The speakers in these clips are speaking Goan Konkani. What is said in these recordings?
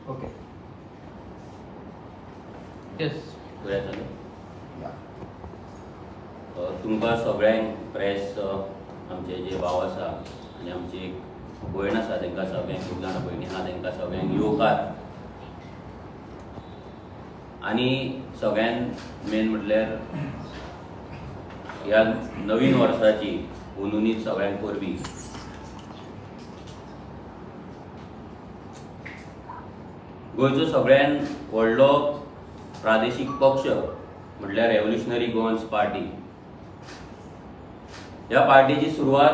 ओके, येस. बरें जालें. तुमकां सगळ्यांक, प्रेस, आमचे जे भाव आसा आनी आमची एक भयण आसा, तांकां सगळ्यांक, खूब जाणां भयणी आहा, तांकां सगळ्यांक येवकार. आनी सगळ्यान मेन म्हटल्यार ह्या नवीन वर्साची हुनहुनीत सगळ्यांक परबीं. गोंयचो सगळ्यान व्हडलो प्रादेशीक पक्ष म्हटल्यार रेव्होल्युशनरी गोवन्स पार्टी. ह्या पार्टीची सुरवात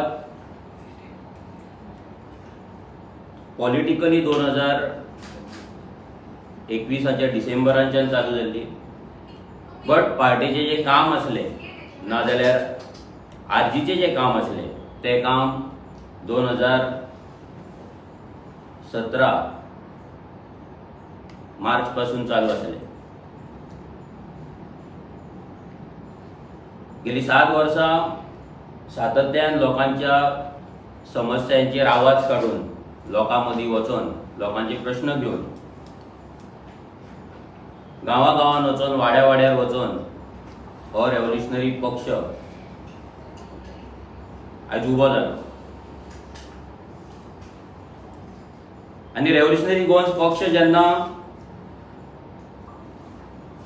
पॉलिटिकली 2021च्या डिसेंबरांच्यान चालू जाल्ली, बट पार्टीचें जें काम आसलें, नाजाल्यार आरजीचें जें काम आसलें, तें काम 2017 मार्च पासून चालू आसलें. गेली 7 वर्सां सातत्यान लोकांच्या समस्यांचेर आवाज काडून, लोकां मदीं वचोन, लोकांचे प्रश्न घेवन, गांवा गांवान वचोन, वाड्या वाड्यार वचोन हो रेव्होल्युशनरी पक्ष आयज उबो जालो. आनी रेव्होल्युशनरी गोवन्स पक्ष जेन्ना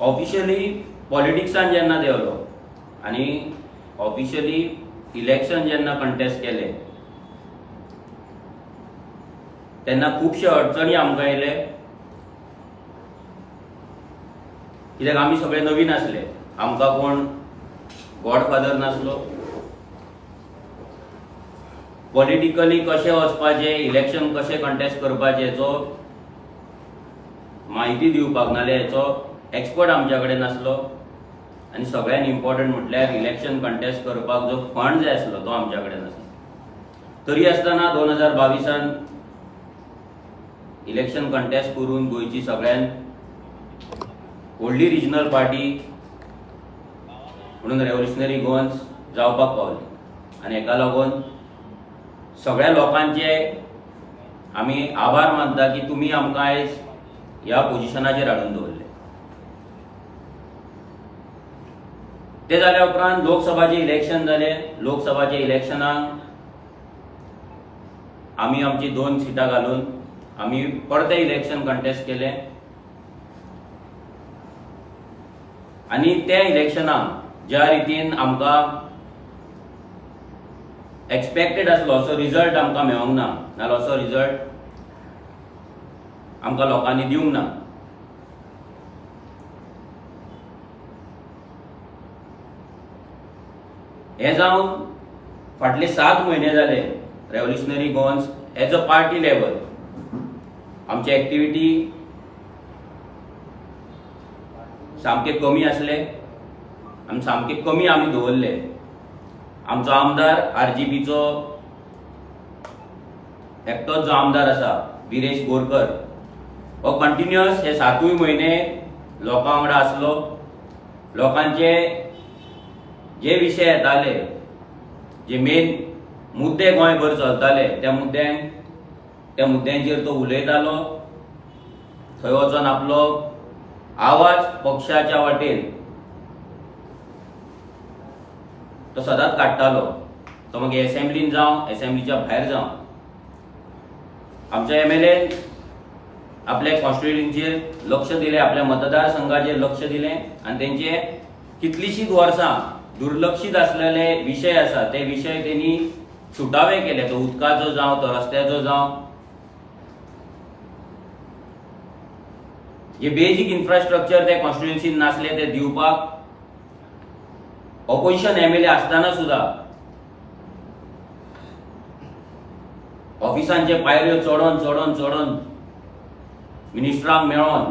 ऑफिशियली पॉलिटिक्सान जेन्ना देंवलो आनी ऑफिशियली इलेक्शन जेन्ना कंटेस्ट केलें, तेन्ना खुबशे अडचणी आमकां येयले, कित्याक आमी सगळे नवीन आसले. आमकां कोण गॉडफादर नासलो. पॉलिटिकली कशें वचपाचें, इलेक्शन कशें कंटेस्ट करपाचें हेचो म्हायती दिवपाक नाल्यार हेचो एक्सपर्ट आमच्या कडेन नासलो. आनी सगळ्यात इम्पॉर्टंट म्हटल्यार इलेक्शन कंटेस्ट करपाक जो फंड जाय आसलो तो आमच्या कडेन नासलो. तरी आसतना 2022न इलेक्शन कंटेस्ट करून गोंयची सगळ्यात व्हडली रिजनल पार्टी म्हणून रेव्होल्युशनरी गोवन्स जावपाक पावली. आनी हेका लागून सगळ्या लोकांचे आमी आभार मानता की तुमी आमकां आयज ह्या पोजिशनाचेर हाडून दवरले. ते जाल्या उपरांत लोकसभाचें इलेक्शन जालें. लोकसभाच्या इलेक्शनाक आमी आमची दोन सिटां घालून आमी परतें इलेक्शन कंटेस्ट केलें. आनी त्या इलेक्शनाक ज्या रितीन आमकां एक्सपेक्टेड आसलो असो रिजल्ट आमकां मेळोंक ना, नाल्यार असो रिजल्ट आमकां लोकांनी दिवंक ना. हें जावन फाटले 7 म्हयने जाले, revolutionary Goans as a party level आमची एक्टिविटी सामके कमी आसले. आमी सामके कमी आमी दवरले. आमचो आमदार, आरजीपीचो एकटोच जो आमदार आसा, विरेश बोरकर, हो कंटिन्युअस हे सातूय म्हयने लोकां वांगडा आसलो. लोकांचे जे विशय येताले, जे मेन मुद्दे गोंयभर चलताले, त्या मुद्द्यांचेर तो उलयतालो. थंय वचोन आपलो आवाज पक्षाच्या वाटेन तो सदांच काडटालो. तो मागीर एसेंब्लीन जावं, एसेंब्लीच्या भायर जावं. आमच्या एमएलएन आपल्या कॉन्स्टिट्युएन्सीचेर लक्ष दिलें, आपल्या मतदारसंघाचेर लक्ष दिलें आनी तेंचे कितलींशींच वर्सां दुर्लक्षीत आसलेले विशय आसा, ते विशय तेणी सुटावे केले. तो उदकाचो जावं, तो रस्त्याचो जावं, जे बेजीक इन्फ्रास्ट्रक्चर ते कॉन्स्टिट्युएन्सीन नासले ते दिवपाक ऑपोजिशन एमएलए आसतना सुद्धा ऑफिसांचे पायऱ्यो चडोन चडोन चडोन, मिनिस्टरांक मेळोन,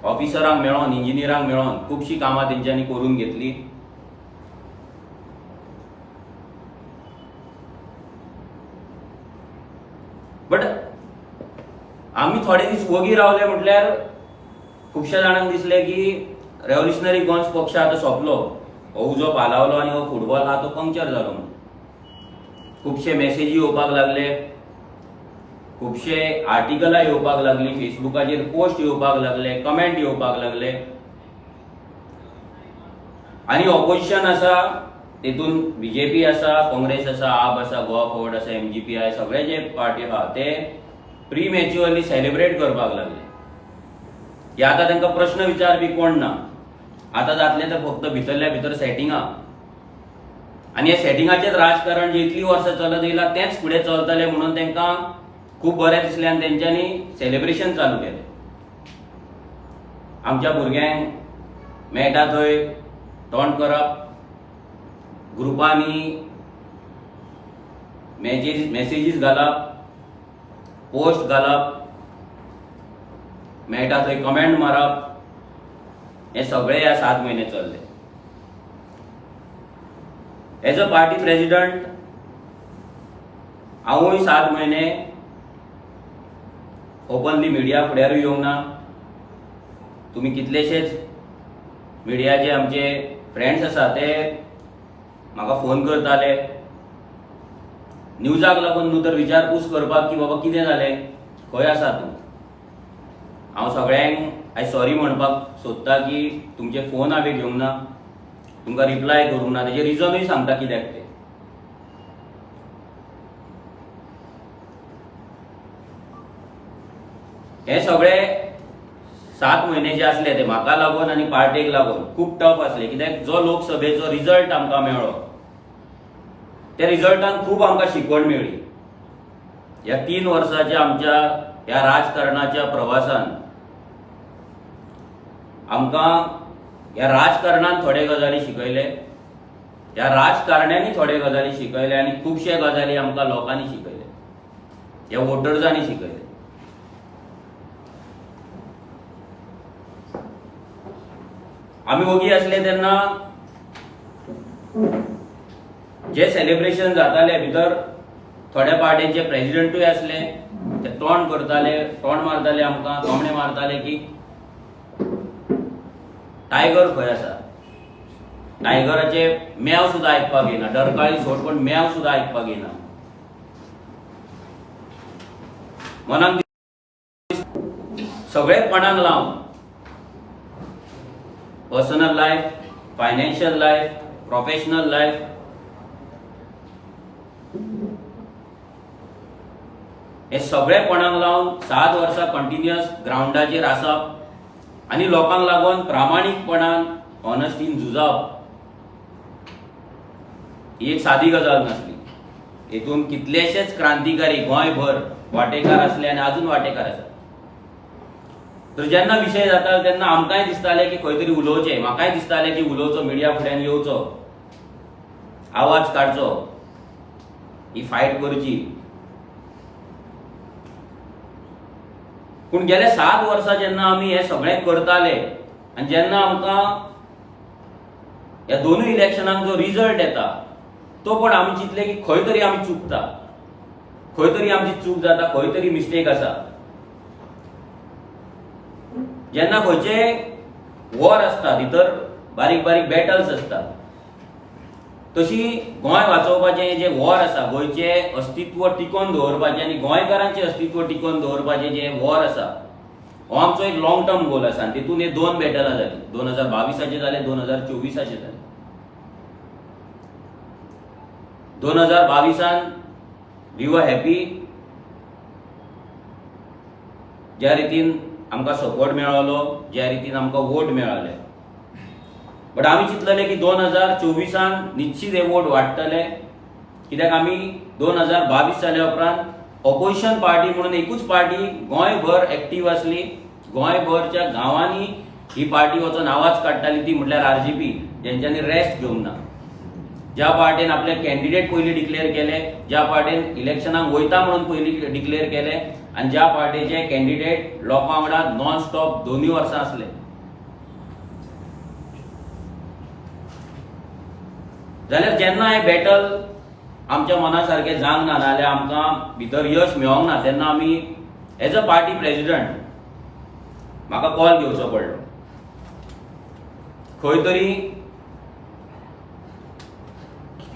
ऑफिसरांक मेळोन, इंजिनियरांक मेळोन खुबशीं कामां तेंच्यांनी करून घेतली. बट आमी थोडे दीस वगी रावले म्हटल्यार खुबश्या जाणांक दिसलें की रेव्होल्युशनरी गोवन्स पक्ष आतां सोंपलो, हो उजो पालावलो आनी हो फुटबॉल आहा तो पंक्चर जालो म्हणून. खुबशे मॅसेजी येवपाक लागले. खुबशे आर्टिकलां येवपाक लागली, फेसबुकाचेर पोस्ट येवपाक लागले, कमेंट येवपाक लागले आनी ऑपोजिशन आसा तेतून बीजेपी आसा, काँग्रेस आसा, आप आसा, गोवा फॉरवर्ड आसा, एमजीपी, सगळे जे पार्टी आहा ते प्रीमॅच्युअरली सेलिब्रेट करपाक लागले की आतां तांकां प्रश्न विचारपी कोण ना, आतां जातलें तर फक्त भितरल्या भितर सेटिंगां आनी ह्या सेटिंगाचेच राजकारण जे इतलीं वर्सां चलत येयलां तेंच फुडें चलतलें म्हणून तांकां खूब बरें दिसलें आनी तेंच्यांनी सेलिब्रेशन चालू केलें. आमच्या भुरग्यांक मेळटा थंय तोंड करप, ग्रुपांनी मॅसेजीस घालप, पोस्ट घालप, मेळटा थंय कमेंट मारप, हे सगळे ह्या 7 म्हयने चल्ले. एज अ पार्टी प्रेसिडेंट हांवूय 7 म्हयने ओपनली मिडिया फुड्यारूय येवंक ना. तुमी कितलेशेच मिडियाचे आमचे फ्रेंड्स आसा ते म्हाका फोन करताले न्यूजाक लागून न्हू तर विचारपूस करपाक की बाबा कितें जालें, खंय आसा तूं. हांव सगळ्यांक आयज सॉरी म्हणपाक सोदता की तुमचे फोन हांवें घेवंक ना, तुमकां रिप्लाय करूंक ना, तेजें रिजनूय सांगता कित्याक तें. हे सगळे 7 म्हयने जे आसले ते म्हाका लागून आनी पार्टेक लागून खूब टफ आसले, कित्याक जो लोकसभेचो रिजल्ट आमकां मेळ्ळो त्या रिजल्टान खूब आमकां शिकवण मेळ्ळी. ह्या 3 वर्साच्या आमच्या ह्या राजकारणाच्या प्रवासान आमकां ह्या राजकारणान थोडे गजाली शिकयले, ह्या राजकारण्यांनी थोडे गजाली शिकयले आनी खुबशे गजाली आमकां लोकांनी शिकयले, ह्या वोटर्सांनी शिकयले. आमी ओगी आसले तेन्ना जे सेलिब्रेशन जाताले भितर थोड्या पार्टींचे प्रेजिडेंटूय आसले ते तोंड करताले, तोंड मारताले आमकां, तोमणे मारताले की टायगर खंय आसा, टायगराचे म्याव सुद्दां आयकपाक येना, डरकाळी सोड पण म्याव सुद्दां आयकपाक येना. मनाक सगळे पणाक लावन personal life, financial life, professional life, हे सगळे पणाक लावन 7 वर्सां कंटिन्युअस ग्रावंडाचेर आसप आनी लोकांक लागून प्रामाणीकपणान ऑनेस्टीन झुजप ही एक सादी गजाल नासली. हेतून कितलेशेच क्रांतिकारी गोंयभर वांटेकार आसले आनी आजून वांटेकार आसात. तर जेन्ना विशय जाता तेन्ना आमकांय दिसतालें की खंय तरी उलोवचें, म्हाकाय दिसतालें की उलोवचो, मिडिया फुड्यान येवचो, आवाज काडचो, ही फायट करची. पूण गेले 7 वर्सां जेन्ना आमी हें सगळें करताले आनी जेन्ना आमकां ह्या दोनूय इलेक्शनांक जो रिजल्ट येता तो पण आमी चिंतले की खंय तरी आमी चुकता, खंय तरी आमची चूक जाता, खंय तरी मिस्टेक आसा. जेन्ना खंयचे वॉर आसता भितर बारीक बारीक बॅटल्स आसता, तशी गोंय वाचोवपाचें जें वॉर आसा, गोंयचें अस्तित्व टिकोवन दवरपाचें आनी गोंयकारांचें अस्तित्व टिकोवन दवरपाचें जें वॉर आसा हो आमचो एक लॉंग टर्म गोल आसा. आनी तितून हे 2 बॅटलां जालीं, 2022 जाले, 2024 जाले. 2022 we were happy ज्या रितीन आमकां सपोर्ट मेळ्ळो, ज्या रितीन आमकां वोट मेळ्ळे, बट आमी चिंतलेले की 2024 निश्चित हे वोट वाडटले, कित्याक आमी 2022 जाल्या उपरांत ऑपोजिशन पार्टी म्हणून एकूच पार्टी गोंयभर एक्टीव आसली, गोंयभरच्या गांवांनी ही पार्टी वचून आवाज काडटाली ती म्हटल्यार आरजीपी, जेंच्यांनी रेस्ट घेवंक ना, ज्या पार्टीन आपले कॅन्डिडेट पयलीं डिक्लेअर केले, ज्या पार्टीन इलेक्शनाक वयता म्हणून पयलीं डिक्लेअर केले आनी ज्या पार्टीचे कॅन्डिडेट लोकां वांगडा नॉन स्टॉप 2 वर्सां आसले. जाल्यार जेन्ना हें बॅटल आमच्या मना सारकें जावंक ना, नाजाल्यार आमकां भितर यश मेळोंक ना, तेन्ना आमी एज अ पार्टी प्रेजिडंट म्हाका कॉल घेवचो पडलो. खंय तरी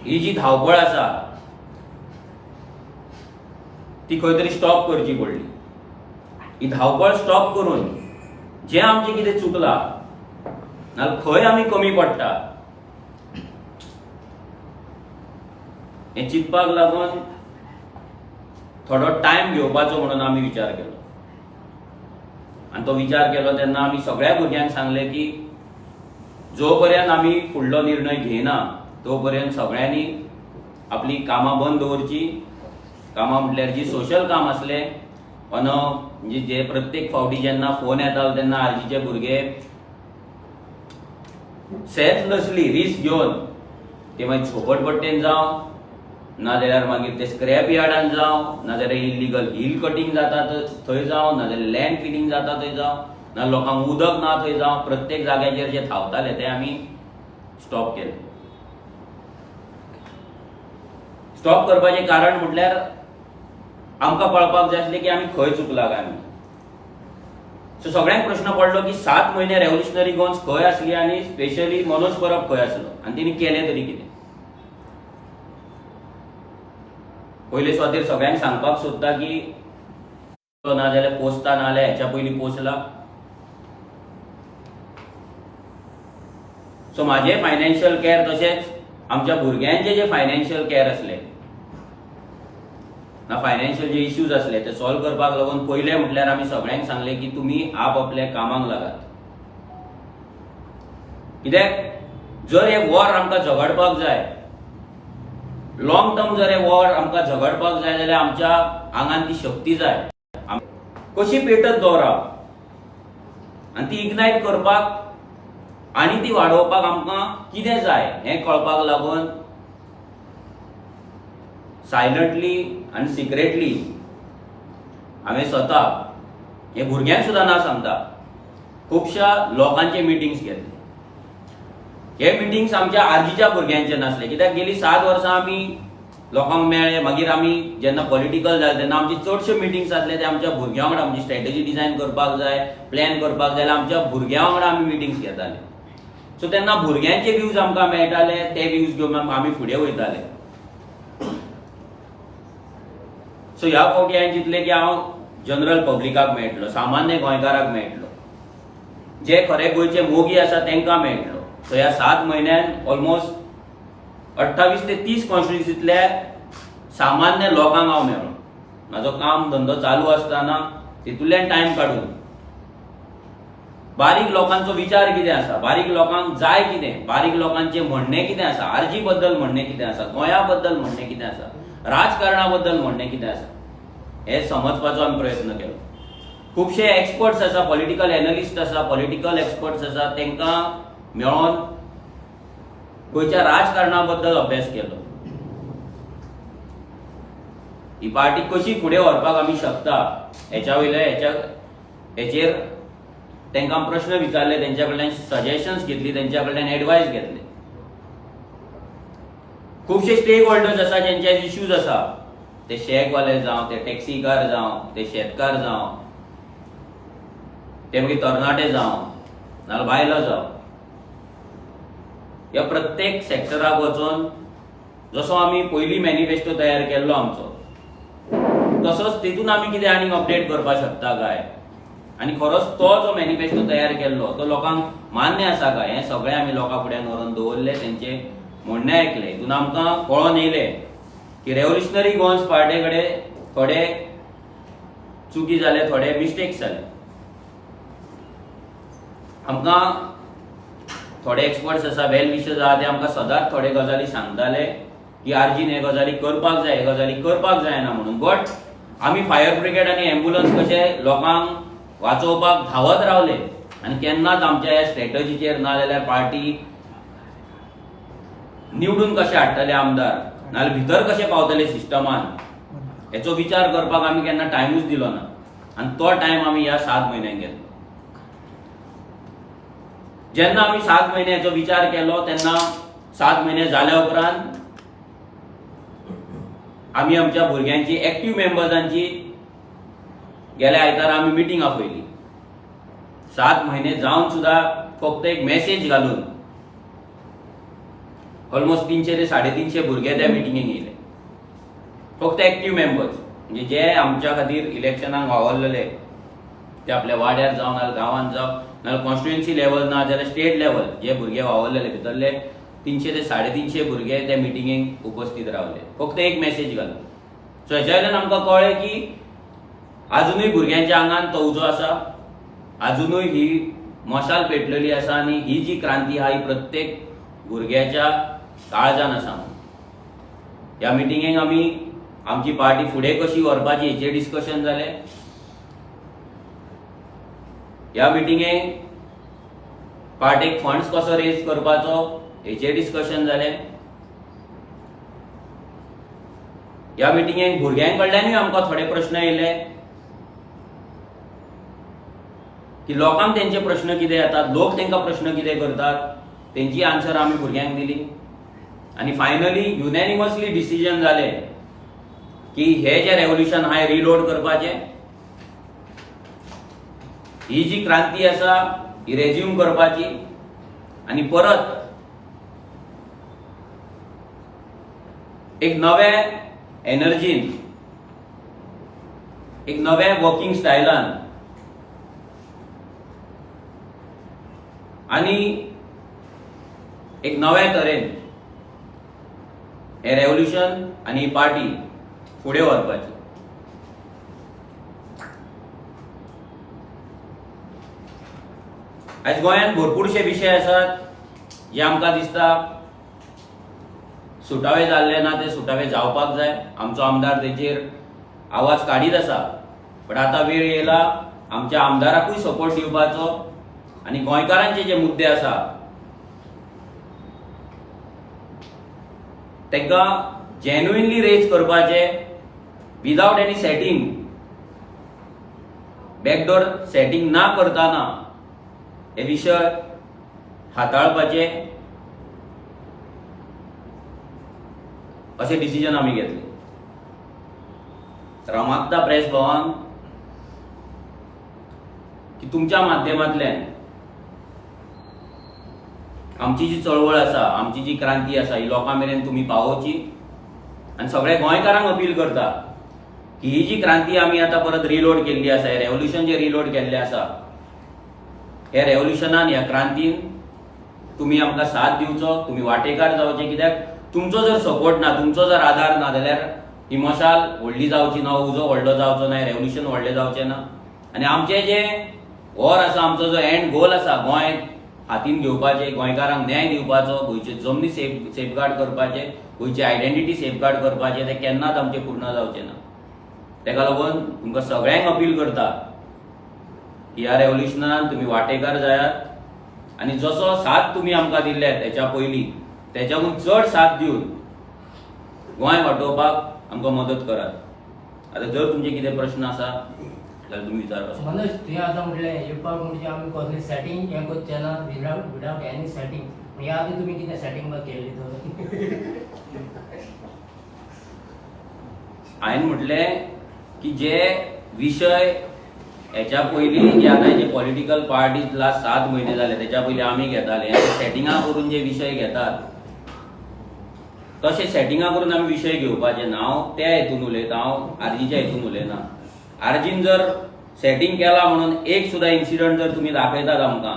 ही जी धांवपळ आसा ती खंय तरी स्टॉप करची पडली. ही धांवपळ स्टॉप करून जें आमचें कितें चुकलां नाल्यार खंय आमी कमी पडटा हें चिंतपाक लागून थोडो टायम घेवपाचो म्हणून आमी विचार केलो. आनी तो विचार केलो तेन्ना आमी सगळ्या भुरग्यांक सांगलें की जो पर्यंत आमी फुडलो निर्णय घेयना तो पर्यंत सगळ्यांनी आपली कामां बंद दवरची. कामां म्हटल्यार जी सोशल काम आसलें ऑन म्हणजे जे प्रत्येक फावटी जेन्ना फोन येतालो तेन्ना आरजीचे भुरगे सेल्फलेसली रिस्क घेवन ते मागीर झोपडपट्टेन जावं नाजाल्यार मागीर ते स्क्रॅप यार्डान जावं, नाजाल्यार इल्लिगल हिल कटींग जाता थंय जावं, नाजाल्यार लँड फिलिंग जाता थंय जावं, ना लोकांक उदक ना थंय जावं, प्रत्येक जाग्याचेर जे धांवताले ते आमी स्टॉप केले. स्टॉप करपाचें कारण म्हटल्यार आमकां कळपाक जाय आसलें की आमी खंय चुकला काय म्हणून. सो सगळ्यांक प्रश्न पडलो की 7 म्हयने रेव्होल्युशनरी गोवन्स खंय आसली आनी स्पेशली मनोज परब खंय आसलो आनी तेणी केलें तरी कितें. पयले सुवातेर सगळ्यांक सांगपाक सोदता की तो नाजाल्यार पोसता, नाजाल्यार हेच्या पयलीं पोसला. सो म्हाजें फायनान्शियल कॅर तशेंच आमच्या भुरग्यांचे जे फायनान्शियल कॅर आसले ना फायनान्शियल जे इश्यूज आसले ते सॉल्व करपाक लागून पयलें म्हटल्यार आमी सगळ्यांक सांगलें की तुमी आप आपल्या कामाक लागात. कित्याक जर हे वॉर आमकां झगडपाक जाय, लॉंग टर्म जर हे वॉर आमकां झगडपाक जाय जाल्यार आमच्या आंगान ती शक्ती जाय. कशी पेटत दवरप आनी ती इग्नायट करपाक आनी ती वाडोवपाक आमकां कितें जाय हें कळपाक लागून सायलंटली आनी सिक्रेटली हांवें स्वता हे भुरग्यांक सुद्दां ना सांगता खुबश्या लोकांचे मिटिंग्स घेतले. हे मिटिंग्स आमच्या आरजीच्या भुरग्यांचे नासले, कित्याक गेली 7 वर्सां आमी लोकांक मेळ्ळे. मागीर आमी जेन्ना पॉलिटिकल जाले तेन्ना आमची चडश्यो मिटिंग्स आसले ते आमच्या भुरग्यां वांगडा, आमची स्ट्रॅटेजी डिझायन करपाक जाय, प्लॅन करपाक जाय, आमच्या भुरग्यां वांगडा आमी मिटिंग्स घेताले. सो तेन्ना भुरग्यांचे व्यूज आमकां मेळटाले, ते व्यूज घेवन आमी फुडें वयताले. सो ह्या फावटी हांवें चिंतलें की हांव जनरल पब्लिकाक मेळटलो, सामान्य गोंयकाराक मेळटलो, जे खरे गोंयचे मोगी आसा तांकां मेळटलो. सो ह्या 7 म्हयन्यान ऑलमोस्ट 28 ते 30 कॉन्स्टिट्युन्सींतल्या सामान्य लोकांक हांव मेळ्ळो. म्हाजो काम धंदो चालू आसतना तितूंतल्यान टायम काडून बारीक लोकांचो विचार कितें आसा, बारीक लोकांक जाय कितें, बारीक लोकांचें म्हणणें कितें आसा, आरजी बद्दल म्हणणें कितें आसा, गोंया बद्दल म्हणणें कितें आसा, राजकारणा बद्दल म्हणणें कितें आसा हें समजपाचो आमी प्रयत्न केलो. खुबशे एक्सपर्ट्स आसा, पॉलिटिकल एनलिस्ट आसा, पॉलिटिकल एक्सपर्ट्स आसा, तांकां मेळोन गोंयच्या राजकारणा बद्दल अभ्यास केलो. ही पार्टी कशी फुडें व्हरपाक आमी शकता हेच्या वयले हेचेर तांकां प्रश्न विचारले, तेंच्या कडल्यान सजेशन्स घेतली, तेंच्या कडल्यान एडवायस घेतले. खुबशे स्टेक होल्डर्स आसा ज्यांचे इश्यूज आसा, ते शॅकवाले जावं, ते टॅक्सीकार जावं, ते शेतकार जावं, ते मागीर तरणाटे जावं, नाजाल्यार बायलां जावं, ह्या प्रत्येक सेक्टराक वचोन जसो आमी पयलीं मॅनिफेस्टो तयार केल्लो आमचो तसोच तितून आमी कितें आनीक अपडेट करपाक शकता काय, आनी खरोच तो जो मॅनिफेस्टो तयार केल्लो तो लोकांक मान्य आसा काय हें सगळें आमी लोकां फुड्यान व्हरून दवरलें, तेंचें म्हणणें आयकलें. हितून आमकां कळोन येयलें की रेव्होल्युशनरी गोवन्स पार्टे कडेन थोडे चुकी जाले, थोडे मिस्टेक्स जाले. आमकां थोडे एक्सपर्ट्स आसा, वेल विशर्स आसा, ते आमकां सदांच थोडे गजाली सांगताले की आरजीन हे गजाली करपाक जाय, हे गजाली करपाक जायना म्हणून. बट आमी फायर ब्रिगेड आनी एम्बुलन्स कशे लोकांक वाचोवपाक धांवत रावले आनी केन्नाच आमच्या ह्या स्ट्रॅटजीचेर ना जाल्यार पार्टी निवडून कशे हाडटले आमदार, नाजाल्यार भितर कशे पावतले सिस्टमान हेचो विचार करपाक आमी केन्ना टायमूच दिलो ना. आनी तो टायम आमी ह्या 7 म्हयन्यांक घेतलो. जेन्ना आमी 7 म्हयने हेचो विचार केलो तेन्ना 7 म्हयने जाल्या उपरांत आमी आमच्या भुरग्यांची एक्टीव मेंबर्सांची गेल्या आयतारा आमी मिटींग आपयली. 7 म्हयने जावन सुद्दां फक्त एक मॅसेज घालून ऑलमोस्ट 300 ते 350 भुरगे त्या मिटिंगेक येयले, फक्त एक्टीव मेंबर्स. म्हणजे जे आमच्या खातीर इलेक्शनाक वावरलेले ते आपल्या वाड्यार जावं नाजाल्यार गांवांत जावं नाजाल्यार कॉन्स्टिट्युएन्सी लेवल ना जाल्यार स्टेट लेवल जे भुरगे वावरलेले भितरले 300 ते 350 भुरगे त्या मिटिंगेक उपस्थित रावले, फक्त एक मॅसेज घालून. सो हेच्या वयल्यान आमकां कळ्ळें की आजुनूय भुरग्यांच्या आंगान तो उजो आसा, आजुनूय ही मशाल पेटलेली आसा आनी ही जी क्रांती आहा ही प्रत्येक भुरग्याच्या काळजान आसा. ह्या मिटिंगेक आमी आमची पार्टी फुडें कशी व्हरपाची हेचेर डिस्कशन जालें. ह्या मिटिंगेक पार्टीक फंड्स कसो रेज करपाचो हेचेर डिस्कशन जालें. ह्या मिटिंगेक भुरग्यां कडल्यानूय आमकां थोडे प्रश्न येयले की लोकांक तेंचे प्रश्न कितें येतात, लोक तेंकां प्रश्न कितें करतात, तेंची आन्सर आमी भुरग्यांक दिली. आनी फायनली युनॅनिमसली डिसिजन जालें की हे जे रेवोल्युशन आहा रिलोड करपाचें, ही जी क्रांती आसा ही रेज्यूम करपाची आनी परत एक नवे एनर्जीन, एक नव्या वर्किंग स्टायलान आनी एक नव्या तरेन हे रेवोल्युशन आनी ही पार्टी फुडें व्हरपाची. आयज गोंयांत भरपूरशे विशय आसात जे आमकां दिसता सुटावे जाल्ले ना, ते सुटावे जावपाक जाय. आमचो आमदार तेचेर आवाज काडीत आसा, बट आतां वेळ येयला आमच्या आमदाराकूय सपोर्ट दिवपाचो आनी गोंयकारांचे जे मुद्दे आसा तांकां जेन्युइनली रेज करपाचे, without any setting, backdoor setting ना करतना हे विशय हाताळपाचे अशें डिसिजन आमी घेतलें. तर हांव मागता प्रेस भावांक की तुमच्या माध्यमांतल्यान आमची जी चळवळ आसा, आमची जी क्रांती आसा ही लोकां मेरेन तुमी पावोवची आनी सगळ्या गोंयकारांक अपील करता की ही जी क्रांती आमी आतां परत रिलोड केल्ली आसा, हे रेवोल्युशन जे रिलोड केल्लें आसा, ह्या रेवोल्युशनान, ह्या क्रांतीन तुमी आमकां साथ दिवचो, तुमी वांटेकार जावचे. कित्याक तुमचो जर सपोर्ट ना, तुमचो जर आदार ना जाल्यार ही मशाल व्हडली जावची ना, उजो व्हडलो जावचो ना, रेवोल्युशन व्हडलें जावचें ना. आनी आमचें जें वॉर आसा, आमचो जो एंड गोल आसा गोंय हातीन घेवपाचें, गोंयकारांक न्याय दिवपाचो, गोंयचे जमनी सेफगार्ड करपाचें, गोंयची आयडेंटिटी सेफगार्ड करपाचें, तें केन्नाच आमचें पूर्ण जावचें ना. तेका लागून तुमकां सगळ्यांक अपील करता की ह्या रेवोल्युशनान तुमी वांटेकार जायात आनी जसो साथ तुमी आमकां दिल्ले तेच्या पयलीं तेच्याकून चड साथ दिवन गोंय वाटोवपाक आमकां मदत करात. आतां जर तुमचे कितें प्रश्न आसा जाल्यार तुमी विचारपाक शकता. मनोज, तुवें आतां म्हटलें एक फावट म्हणजे आमी कसलें सेटींग हें करचें ना, विदावट एनी सेटींग. ह्या आदी तुमी कितें सेटींग केल्ली तर? हांवें म्हटलें की जे विशय हेच्या पयलीं जे आतां जे पॉलिटिकल पार्टीज लास्ट 7 म्हयने जाले तेच्या पयलीं आमी घेताले, सेटिंगां करून जे विशय घेतात तशें सेटिंगां करून आमी विशय घेवपाचे ना. हांव त्या हेतून उलयता, हांव आरजीच्या हेतून उलयना. आरजीन जर सेटींग केला म्हणून एक सुद्दां इन्सिडंट जर तुमी दाखयतात आमकां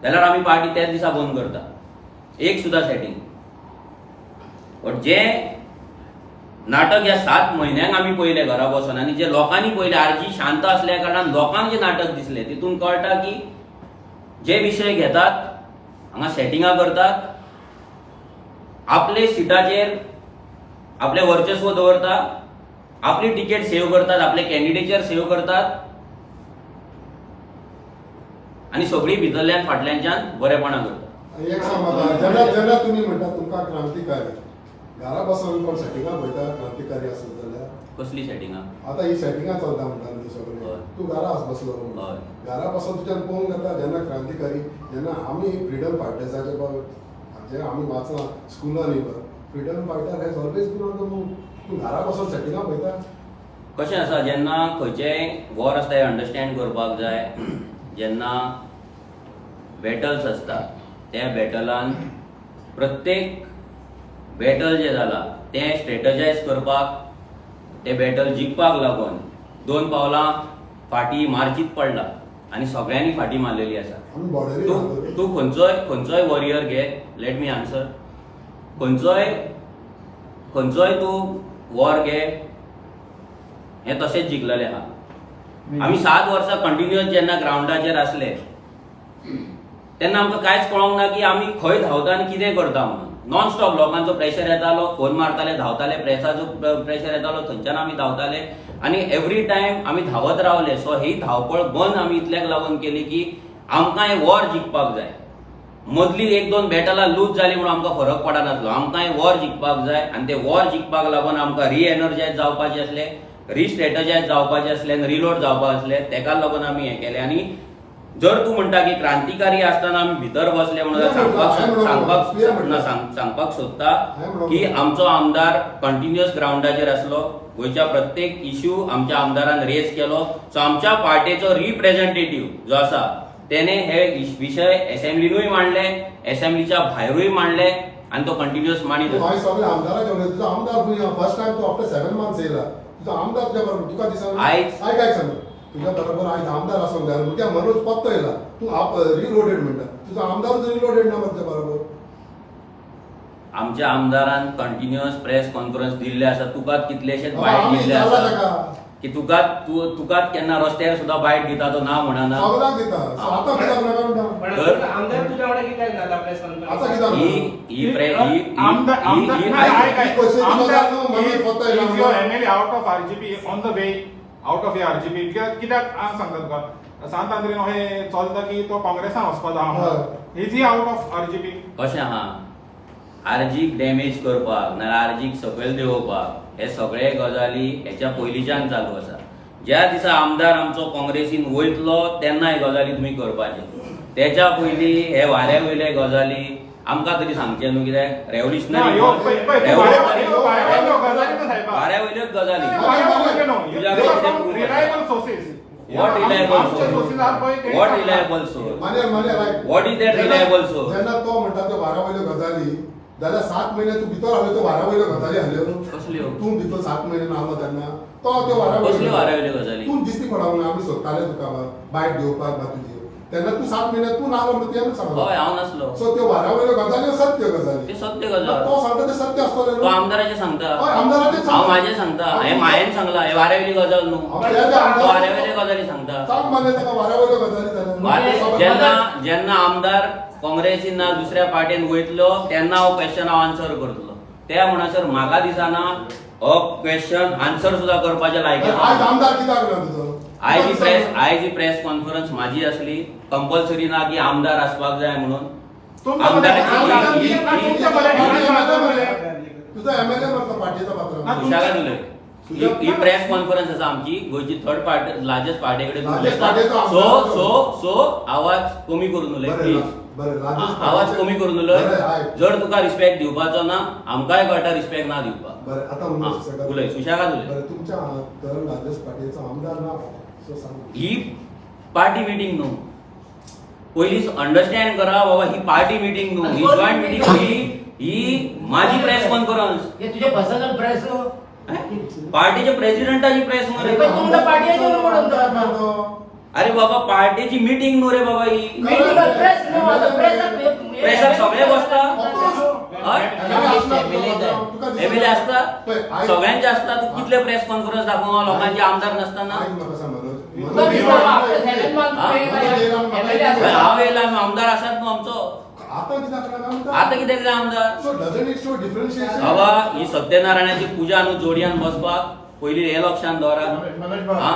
जाल्यार आमी पार्टी त्याच दिसा बंद करता, एक सुद्दां सेटींग. बट जे नाटक ह्या 7 म्हयन्यांक आमी पळयलें घरा बसून आनी जे लोकांनी पळयलें, आरजी शांत आसल्या कारणान लोकांक जे नाटक दिसलें तितून कळटा की जे विशय घेतात हांगा सेटिंगां करतात, आपले सिटाचेर आपलें वर्चस्व दवरता, आपली तिकेट सेव करतात, आपले कॅन्डिडेचर सेव करतात आनी सगळीं भितरल्यान फाटल्यानच्यान बरेपणां करतात. एक सांग म्हाका, जेन्ना जेन्ना तुमी म्हणटा तुमकां क्रांतिकारी, घरा बसून कोण सेटिंगां पळयता क्रांतिकारी आसत जाल्यार? कसली सेटिंगां? आतां ही सेटिंगां चलता म्हणटा न्ही तूं सगळें, तूं घरा बसलो, घरा बसून तुज्यान पळोवंक जाता. जेन्ना क्रांतिकारी, जेन्ना आमी फ्रिडम फायटर्साचे जे आमी वाचलां स्कुलांनी, freedom fighter has always been on the move. तूं घरा बसून सेटिंगां पळयता? कशें आसा, जेन्ना खंयचेंय वॉर आसता हें अंडरस्टँड करपाक जाय. जेन्ना बॅटल्स आसता त्या बॅटलान प्रत्येक बॅटल जें जाला तें स्ट्रेटजायज करपाक ते बॅटल जिखपाक लागून दोन पावलां फाटीं मारचीच पडला आनी सगळ्यांनी फाटीं मारलेली आसा. आमी बॉर्डरी तूं तूं खंयचोय वॉरियर घे, let me answer, खंयचोय खंयचोय तूं वॉर घे, हें तशेंच जिखलेलें आहा. आमी 7 वर्सां कंटिन्युअस जेन्ना ग्रावंडाचेर आसले तेन्ना आमकां कांयच कळोंक ना की आमी खंय धांवता आनी कितें करता म्हणून. नॉन स्टॉप लोकांचो प्रेशर येतालो, फोन मारताले, धांवताले, प्रेसाचो प्रेशर येतालो, थंयच्यान आमी धांवताले आनी एवरी टायम आमी धांवत रावले. सो ही धांवपळ बंद आमी इतल्याक लागून केली की आमकां हें वॉर जिखपाक जाय. मदली एक दोन बॅटलां लूज जाली म्हणून आमकां फरक पडनासलो. आमकां हें वॉर जिखपाक जाय आनी ते वॉर जिखपाक लागून आमकां रिएनर्जायज जावपाचें आसलें, रिस्ट्रेटजायज जावपाचें आसलें आनी रिलोड जावपाक आसलें. तेका लागून आमी हें केलें. आनी जर तूं म्हणटा की क्रांतिकारी आसतना आमी भितर बसले म्हणून, सांगपाक सांगपाक ना, सांगपाक सोदता की आमचो आमदार कंटिन्युअस ग्रावंडाचेर आसलो. गोंयच्या प्रत्येक इश्यू आमच्या आमदारान रेज केलो. सो आमच्या पार्टेचो रिप्रेझेंटेटिव्ह जो आसा तेणे हे विशय एसेंब्लीनूय मांडले, एसेंब्लीच्या भायरूय मांडले आनी तो कंटिन्युअस मांडीत आसा. हांवें सगळे आमदाराचे उलयता. तुजो आमदार खंय? फर्स्ट टायम तूं आफ्टर 7 मंथ्स येयला. तुजो आमदार तुज्या बरोबर तुका दिसना? आयक, आयक, सांग. तुज्या बरोबर आयज आमदार आसूंक जाय. मुख्या मनोज पत्तो येयला, तूं आप रिलोडेड म्हणटा. तुजो आमदारूच रिलोडेड ना मरे तुज्या बरोबर. आमच्या आमदारान कंटिन्युअस प्रेस कॉन्फरन्स दिल्ले आसा. तुका कितलेशेच बाबा, बायट आमी दिल्ले विचारला आसा ताका. की तुका तूं तुकाच केन्ना रस्त्यार सुद्दां बायट दिता तो ना म्हणना. सगळ्यांक दिता. सो आतां कित्याक नाका म्हणटा? पण आमदार तुझ्या वांगडा कित्याक ना प्रेस आतां कित्याक ही ही प्रे ही ही- आमदार ही- आमदार ही- नाही, ऐक, ऐक. ही question आमदार तुका जाण न्हू, मनोज पत्तो येयला is your म्हणून. MLA out of RGP, on the way out of RGP? कित्याक कित्याक हांव सांगता तुका, सांत आंद्रेन अशें चलता की तो काँग्रेसान वचपाचो आहा. हय. Is he out of RGP? कशें आहा, आरजीक डॅमेज करपाक नाल्यार आरजीक सकयल देंवोवपाक हे सगळे गजाली हेच्या पयलींच्यान चालू आसा. ज्या दिसा आमदार आमचो काँग्रेसीन वयतलो तेन्ना हे गजाली तुमी करपाचे. तेच्या पयलीं हे वाऱ्या वयले गजाली आमकां तरी सांगचें न्हू, कित्याक ना, रेवल्युशनरी ह्यो पळय, पळय, तूं वाऱ्या वयल्यो गजाली न्हू सायबा. वाऱ्या वयल्योच गजाली. तुझ्या reliable sources. What reliable आमचे sources are पळय, source? What reliable source? मान्य मान्य, right. What is that reliable source? जेन्ना तो म्हणटा त्यो वाऱ्या वयल्यो गजाली, जाल्यार 7 म्हयने तूं भितर आसलो, त्यो वाऱ्या वयल्यो गजाली आसल्यो? कसल्यो? तूं भितर 7 म्हयने नासलो तेन्ना तो त्यो वाऱ्या वयल्यो कसल्यो वाऱ्या वयल्यो गजाली? तूं दिश्टी पडोंक ना. आमी सोदताले तुका बायट घेवपाक बा तुजी, तेन्ना तूं 7 म्हयने तूं नासलो म्हणून तुवें सांगलां. हय, हांव नासलो. सो त्यो वाऱ्या वयल्यो गजाली सत्य गजाली. ते सत्य गजाल. तो सांगता ते सत्य आसतलें तो न्हू? आमदाराचें सांगता. हय, आमदाराचें सांगता. हांव म्हाजें सांगता. हें मायेन सांगला, हें वाऱ्या वयली गजाल न्हू. हांव त्या तो आमदाराचें- वाऱ्या वयले गजाली सांगता. सांग मान्य ताका वाऱ्या वयल्यो गजाली जाल्यार. जेन्ना जेन्ना आमदार काँग्रेसीन ना दुसऱ्या पार्टीन वयतलो तेन्ना हो क्वेश्चन हांव आन्सर करतलो. त्या म्हणसर म्हाका दिसना हो क्वेश्चन आन्सर सुद्दां करपाच्या लायकी आयज आसा. आमदार कित्याक ना तुजो? आयज ही प्रेस कॉन्फरन्स माझी असली, कंपल्सरी ना की आमदार आसपाक जाय म्हणून. तुमच्या आमदाराची बरें- ही- ना, ही- तुमच्या बरें- तुझा एमएलए मरता पार्टीचा ना, पात्र. सुशागात उलय. ही ही प्रेस कॉन्फरन्स आसा आमची गोंयची थर्ड पार्टी, लार्जेस्ट पार्टी कडेन Largest partyचो सो आमदार. सो सो आवाज कमी करून उलय बरें, प्लीज. बरें, largest आवाज partyचे- कमी करून उलय. बरें, आयक. जर तुका रिस्पेक्ट दिवपाचो ना, आमकांय कळटा रिस्पेक्ट ना दिवपाक. बरें, आता उलय हा, सुशेगाद. उलय, सुशेगाद उलय. बरें, तुमच्या थर्ड लार्जेस्ट पार्टीचो आमदार ना, सो सांग. ही पार्टी मिटींग न्हू. पयलीं अंडरस्टँड करा बाबा, ही पार्टी मिटींग न्हू, ही जॉयंट मिटींग, ही ही माझी प्रेस कॉन्फरन्स. हे तुझे पर्सनल प्रेस? पार्टीच्या प्रेसिडेंटाची प्रेस मरे. पण तुमकां पार्टीचे न्हू म्हणून तो आता. अरे बाबा, पार्टीची मिटींग न्हू रे बाबा ही. मिटींग प्रेस न्हू आता, प्रेस. प्रेसाक सगळे बसता. हय? एमएलए आसता, सगळ्यांचे आसता. तूं कितले प्रेस कॉन्फरन्स दाखोवंक लोकांचे आमदार नासतना? आयक म्हाका सांग मनोज. तुका दिसता आफ्टर 7 मंथ हा? एमएलए हय, आसता. हांव येयला, आमदार आसात न्हू आमचो. आता कित्याक ना म्हणटा? आतां कितें जाय आमदार? So doesn't it show differentiation? बाबा, ही सत्यनारायणाची पुजा न्हू जोडयान बसपाक. पयलीं हें लक्षांत दवरा. मनोज भाऊ. हा?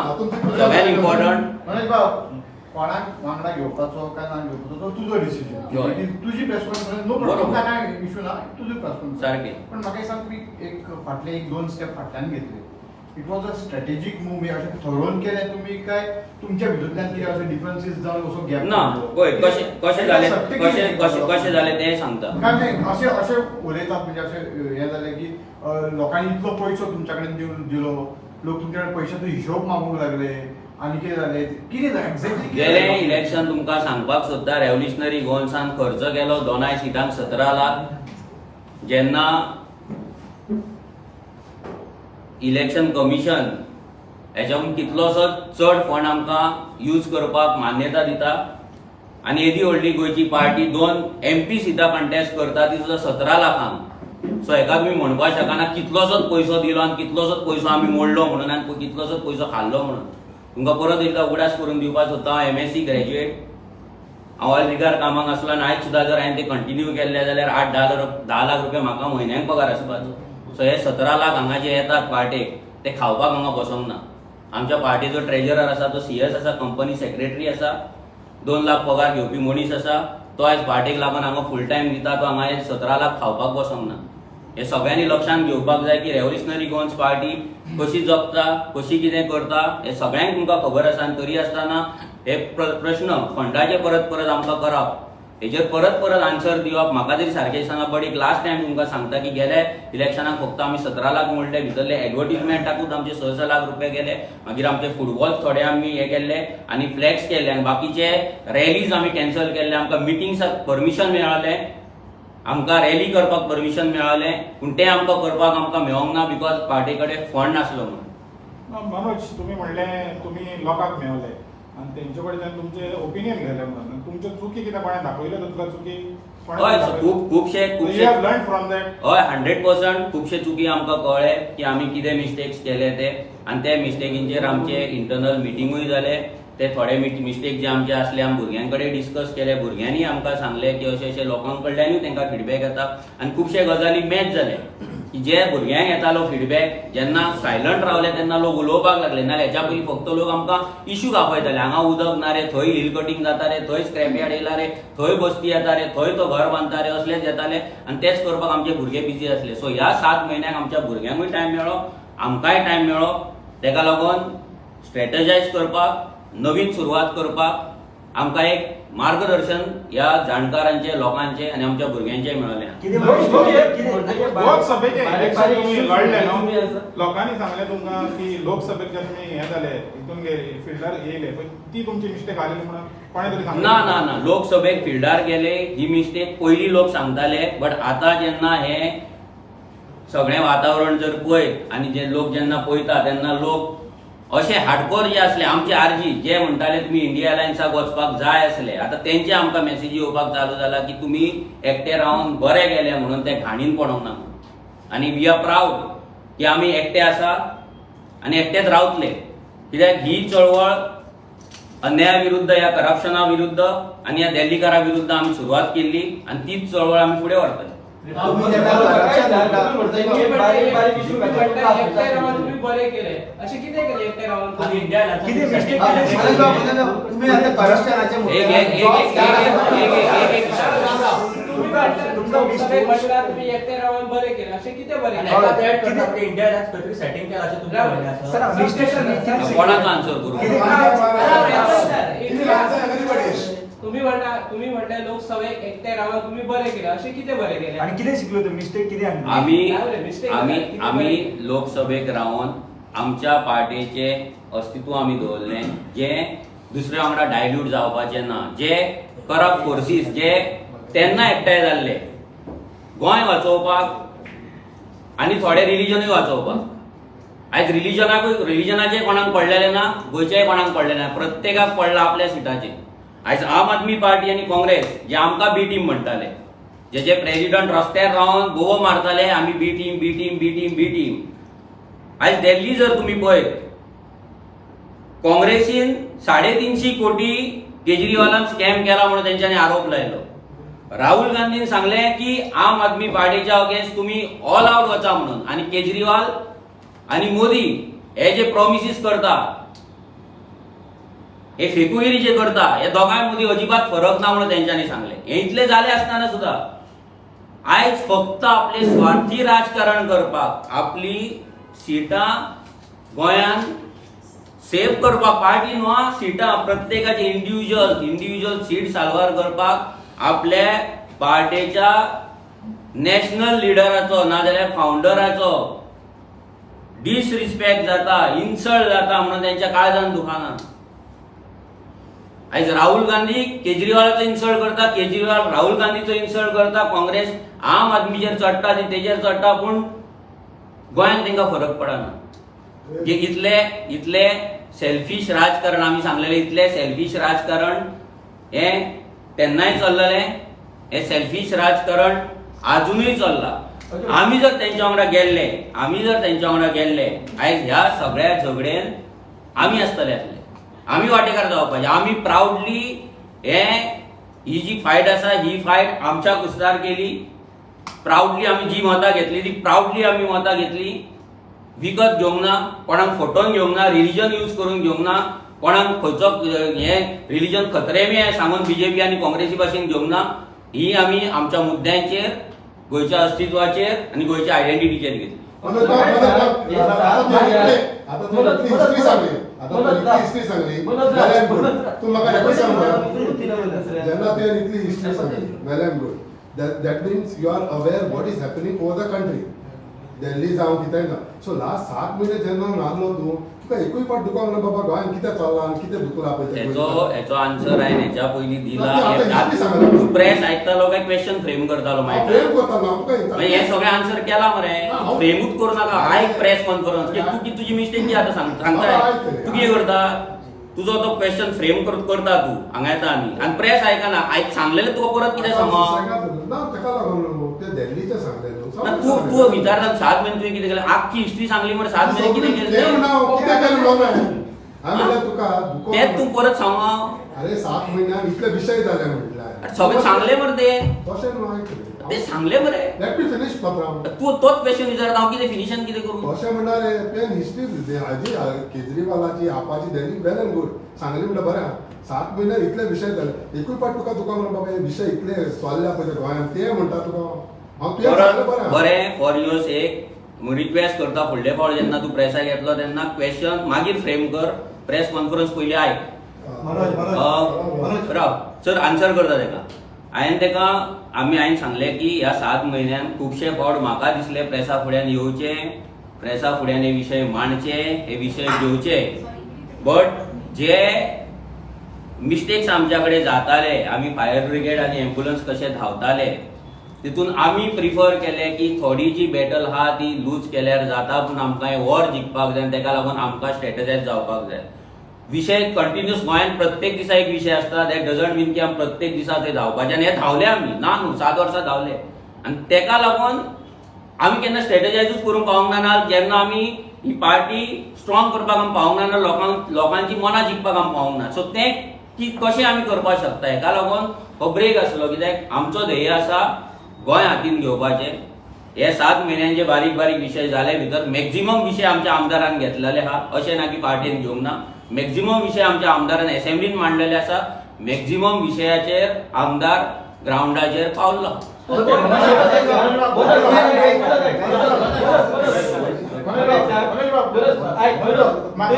सगळ्यात इम्पॉर्टंट. मनोज भाऊ, कोणाक वांगडा घेवपाचो काय ना घेवपाचो तो तुजो डिसिजन. हय. तुजी प्रेस कॉन्फरन्स, नो बरोबर. प्रॉब्लम, काय इशू ना, तुजी प्रेस कॉन्फरन्स. सारकें. पण म्हाका एक सांग, तुमी एक फाटले एक दोन स्टेप फाटल्यान घेतले, it was a strategic move अशें ठरोवन केलें तुमी काय तुमच्या भितूंतल्यान कितें अशें डिफरन्सीस जावन असो गॅप? ना, पळय कशें कशें जालें, कशें कशें कशें जालें तें सांगता. काय नाही, असे असे उलयतात, म्हणजे असे हे जालें की लोकांनी इतलो पयसो तुमच्या कडेन दिवन दिलो, लोक तुमच्या कडेन पयशाचो हिशोब मागूंक लागले आनी कितें जालें, कितें जालें एक्झॅक्टली? गेलें इलेक्शन तुमकां सांगपाक सोदता, रेव्होल्युशनरी गोवन्सान खर्च केलो दोनाय सिटांक 17 लाख. जेन्ना इलेक्शन कमिशन हेच्याकून कितलोसो चड फंड आमकां यूज करपाक मान्यता दिता आनी येदी व्हडली गोंयची पार्टी 2 MP सिटां कंटेस्ट करता ती सुद्दां 17 लाखांक. सो हेका तुमी म्हणपाक शकना कितलोसोच पयसो दिलो आनी कितलोसोच पयसो आमी मोडलो म्हणून आनी कितलोसोच पयसो खाल्लो म्हणून. तुमकां परत एकदां उगडास करून दिवपाक सोदता, हांव MSc graduate, हांव ऑयल रिगार कामाक आसलो आनी आयज सुद्दां जर हांवें ते कंटिन्यू केल्ले जाल्यार 8-10 लाख रुपया म्हाका म्हयन्याक पगार आसपाचो. सो हे 17 लाख हांगा जे येतात पार्टेक ते खावपाक हांगा बसोंक ना. आमच्या पार्टीचो ट्रेजरर आसा तो CS आसा, कंपनी सेक्रेटरी आसा, 2 लाख पगार घेवपी मनीस आसा, तो आयज पार्टेक लागून हांगा फूल टायम दिता, तो हांगा हे 17 लाख खावपाक बसोंक ना. हे सगळ्यांनी लक्षांत घेवपाक जाय की रेव्होल्युशनरी गोवन्स पार्टी कशी जगता, कशी कितें करता हे सगळ्यांक तुमकां खबर आसा. आनी तरी आसतना हे प्रश्न फंडाचे परत परत आमकां करप, हेजेर परत परत आन्सर दिवप म्हाका तरी सारकें दिसना. बट एक लास्ट टायम तुमकां सांगता की गेल्या इलेक्शनाक फक्त आमी 17 लाख मोडले, भितरले एडवर्टीजमेंटाकूच आमचे 6-6 लाख रुपया गेले, मागीर आमचे फुटबॉल थोडे आमी हे केल्ले आनी फ्लॅक्स केले आनी बाकीचे रॅलीज आमी कॅन्सल केल्ले. आमकां मिटिंग्साक परमिशन मेळ्ळें, आमकां रॅली करपाक परमिशन मेळ्ळें, पूण तें आमकां करपाक आमकां मेळोंक ना because पार्टी कडेन फंड नासलो म्हणून. मनोज, तुमी म्हणलें तुमी लोकांक मेवले आनी तेंचे कडच्यान तुमचें ओपिनियन घेतलें म्हणून, तुमच्यो चुकी कितें कोणें दाखयल्यो तुमकां चुकी? हय, खूब खुबशे you have learn from that. हय, 100% खुबशे चुकी आमकां कळ्ळे की आमी कितें मिस्टेक्स केले ते, आनी ते मिस्टेकींचेर आमचे इंटरनल मिटिंगूय जाले. ते थोडे मिस्टेक जे आमचे आसले आमी भुरग्यां कडेन डिस्कस केले, भुरग्यांनी आमकां सांगलें की अशें अशें लोकां कडल्यानूय तांकां फिडबॅक येता आनी खुबशे गजाली मॅच जाले की जे भुरग्यांक येतालो फिडबॅक जेन्ना सायलंट रावले तेन्ना लोक उलोवपाक लागले. नाल्यार हेच्या पयलीं फक्त लोक आमकां इश्यू दाखयताले, हांगा उदक ना रे, थंय हिल कटींग जाता रे, थंय स्क्रॅप यार्ड येयला रे, थंय बस्ती येता रे, थंय तो घर बांदता रे, असलेच येताले आनी तेच करपाक आमचे भुरगे बिजी आसले. सो ह्या 7 म्हयन्याक आमच्या भुरग्यांकूय टायम मेळ्ळो, आमकांय टायम मेळ्ळो, तेका लागून स्ट्रेटजायज करपाक, नवीन सुरवात करपाक आमकां एक मार्गदर्शन ह्या जाणकारांचे, लोकांचे आनी आमच्या भुरग्यांचे मेळ्ळें. लोकसभेचे इलेक्शन तुमी लढले न्हू, लोकांनी सांगलें तुमकां की लोकसभेक जे तुमी हें जाले हितून गेले फिल्डार येयले, पळय ती तुमची मिस्टेक आसली म्हणून कोणें तरी सांगलें? ना ना ना, लोकसभेक फिल्डार गेले ही मिस्टेक पयलीं लोक सांगताले, बट आतां जेन्ना हें सगळें वातावरण जर पळयत आनी जे लोक जेन्ना पळयता तेन्ना लोक अशे हार्डकोर जे आसले आमचे आरजी जे म्हणटाले तुमी इंडिया अलायन्साक वचपाक जाय आसले, आतां तेंचे आमकां मॅसेजी येवपाक चालू जाला की तुमी एकटे रावन बरे गेले म्हणून ते घाणीन पडोंक ना. आनी we are proud की आमी एकटे आसा आनी एकटेच रावतले, कित्याक ही चळवळ अन्याया विरुद्ध, ह्या करप्शना विरुद्ध आनी ह्या दिल्लीकारा विरुद्ध आमी सुरवात केल्ली आनी तीच चळवळ आमी फुडें व्हरतले. तुम्ही जेन्ना corruption म्हणटा, एकटे रावन तुम्ही बरे केले, अशें कितें केलें एकटे रावन आमी इंडिया कितें mistake Manoj बाब, मनोज बाब, तुम्ही आता करप्शनाचे एक एक एक एक एक एक एक तुम्ही लोकसभेक म्हणल्यार तुम्ही एकटे रावन बरे केले, अशें कितें बरें आनी केलें? एका ते ऍड करता, आपले इंडिया खंय सेटिंग केलां अशें तुमचें म्हणणें आसा? सर, मिस्टेक कोणाचो आन्सर करूं? तुम्ही म्हणता, तुम्ही म्हणता लोकसभेक एकटे रावन तुम्ही बरे केले, अशें कितें बरें केलें? आनी कितें शिकलो तूं? मिस्टेक कितें आनी? आमी आमी आमी लोकसभेक रावन आमच्या पार्टीचे अस्तित्व आमी दवरलें, जें दुसऱ्या वांगडा डायल्यूट जावपाचें ना, जे करप्ट फोर्सीस जे तेन्ना एकठांय जाल्ले गोंय वाचोवपाक आनी थोडे रिलिजनूय वाचोवपाक. आयज रिलिजनाकूय, रिलिजनाचें कोणाक पडलेलें ना, गोंयचेंय कोणाक पडलेलें ना, प्रत्येकाक पडलां आपल्या सिटाचें. आयज आम आदमी पार्टी आनी काँग्रेस जे आमकां बी टीम म्हणटाले, जेचे प्रेजिडंट रस्त्यार रावन गोवो मारताले आमी B team B team B team B team, आयज दिल्ली जर तुमी पळयत काँग्रेसीन 350 कोटी केजरीवालान स्कॅम केला म्हणून तेंच्यांनी आरोप लायलो. राहुल गांधीन सांगलें की आम आदमी पार्टीच्या अगेन्स्ट तुमी ऑल आउट वचा म्हणून, आनी केजरीवाल आनी मोदी हे जे प्रॉमिसीस करता, हे फेकुगिरी जे करता, हे दोगांय मदीं अजिबात फरक ना म्हणून तेंच्यांनी सांगलें. हे इतलें जालें आसतना सुद्दां आयज फक्त आपले स्वार्थी राजकारण करपाक, आपली सिटां गोंयान सेव करपाक, पार्टी न्हू आं, सिटां प्रत्येकाची इंडिविज्युअल इंडिविज्युअल सीट साल्वार करपाक आपल्या पार्टेच्या नॅशनल लिडराचो नाजाल्यार फावंडराचो डिसरिस्पेक्ट जाता, इन्सल्ट जाता म्हणून तेंच्या काळजान दुखाना. आयज राहुल गांधी केजरीवालाचो इन्सल्ट करता, केजरीवाल राहुल गांधीचो इन्सल्ट करता, काँग्रेस आम आदमीचेर चडटा ती तेजेर चडटा, पूण गोंयांत तांकां फरक पडना. जे इतले इतले सेल्फीश राजकारण आमी सांगलेलें, इतले सेल्फीश राजकारण हें तेन्नाय चल्लेलें, हें सेल्फीश राजकारण आजुनूय चल्लां. आमी जर तेंच्या वांगडा गेल्ले, आमी जर तेंच्या वांगडा गेल्ले आयज ह्या सगळ्या झगड्यान आमी आसतले आसले, आमी वांटेकार जावपाचे. आमी प्रावडली हे ही जी फायट आसा ही फायट आमच्या कुस्तार केली. प्रावडली आमी जी मतां घेतली ती प्रावडली आमी मतां घेतली. विकत घेवंक ना, कोणाक फटोवन घेवंक ना, रिलिजन यूज करून घेवंक ना, कोणाक खंयचो हें रिलिजन खतरे में सांगून बीजेपी आनी काँग्रेसी भाशेन घेवंक ना. ही आमी आमच्या मुद्द्यांचेर, गोंयच्या अस्तित्वाचेर आनी गोंयच्या आयडेंटिटीचेर घेतली. मनोज बाब, मनोज बाब, आता तूं इतली हिस्ट्री सांगली, आता तूं इतली history Sangli, well and good. तूं म्हाका एकूच सांग, जेन्ना तुवें इतली history Sangli, well and good, that means you are aware what is happening over the country, Delhi जावं कितेंय जावं. सो लास्ट 7 म्हयने जेन्ना नासलो तूं, तुका एकूय फावट दुखोंक ना बाबा गोंयांत कितें चल्लां आनी कितें दुखलां पळय तें? हेचो आन्सर हांवें हेच्या पयलीं दिला. आतां history सांगला. तूं प्रेस आयकतालो काय क्वेश्चन फ्रेम करतालो? हांव मागीर फ्रेम करता ना तुका. मागीर हें सगळें आन्सर केला मरे, फ्रेमूच करूं नाका. आयक प्रेस कॉन्फरन्स की तूं तुजी मिस्टेक कितें आतां सांगताय. तूं कितें करता, तुजो तो क्वेश्चन फ्रेम करता तूं हांगा येता आनी प्रेस आयकना. आयक सांगलेलें तुका परत कितें सांगप ना, ताका लागून न्हू ते दिल्लीचें सांगलें न्हू. ना, तूं तूं विचारता 7 म्हयने तुवें कितें केलें, आख्खी हिस्ट्री सांगली मरे. 7 म्हयने कितें तें केलें ना, कितें केलें म्हणून हांवें म्हणल्यार तुका दुखोंक तेंच तूं परत सांग. अरे 7 म्हयन्यान इतले विशय जाले म्हटल्यार सगळें सांगलें मरे ते. तशें न्हू, आयक. ते सांगले मरे. Let me finish पात्रांव. तूं तोच क्वेश्चन विचारता, हांव कितें फिनिशन कितें करूं? तशें म्हणल्यार तुवें हिस्ट्री हाजी केजरीवालाची आपाची दिली, वेल एंड गुड सांगली म्हणल्यार बरें आहा. 7 म्हयन्यान इतले विशय जाले, एकूय फावट तुका दुखोंक ना बाबा हे विशय इतले चल्ल्या पळय ते गोंयांत, ते म्हणटा तुका हांव तुवें सांगलें परत बरें आहा. बरें, फॉर your sake request करता, फुडले फावट जेन्ना तूं प्रेसाक येतलो तेन्ना क्वेश्चन मागीर फ्रेम कर, प्रेस कॉन्फरन्स पयलीं आयक. मनोज, मनोज, मनोज. राव सर, आन्सर करता तेका. हांवें तेका आमी हांवें सांगलें की ह्या 7 म्हयन्यान खुबशे फावट म्हाका दिसलें प्रेसा फुड्यान येवचें, प्रेसा फुड्यान हे विशय मांडचे, हे विशय घेवचे, बट जे मिस्टेक्स आमच्या कडेन जाताले, आमी फायर ब्रिगेड आनी एम्बुलन्स कशे धांवताले, तितून आमी प्रिफर केलें की थोडी जी बॅटल आहा ती लूज केल्यार जाता, पूण आमकां हें वॉर जिखपाक जाय आनी तेका लागून आमकां स्ट्रेटजायज जावपाक जाय. विशय कंटिन्युअस गोंयांत प्रत्येक दिसा एक विशय आसता, that doesn't मीन की आमी प्रत्येक दिसा थंय धांवपाचें. आनी हे धांवले आमी ना न्हू, 7 वर्सां धांवले आनी तेका लागून आमी केन्ना स्ट्रेटजायजूच करूंक पावूंक ना. ना जेन्ना आमी ही पार्टी स्ट्रॉंग करपाक आमी पावूंक ना, ना लोकांची मनां जिखपाक आमी पावूंक ना. सो तें की कशें आमी करपाक शकता हेका लागून हो ब्रेक आसलो, कित्याक आमचो ध्येय आसा गोंय हातीन घेवपाचें. हे 7 म्हयन्यांचे बारीक बारीक विशय जाले भितर मॅक्झिमम विशय आमच्या आमदारान घेतलेले आहा, अशें ना की पार्टीन घेवंक ना. मॅक्झिमम विशय आमच्या आमदारान एसेंब्लीन मांडलेले आसा, मॅक्झिमम विशयाचेर आमदार ग्रावंडाचेर पावलो.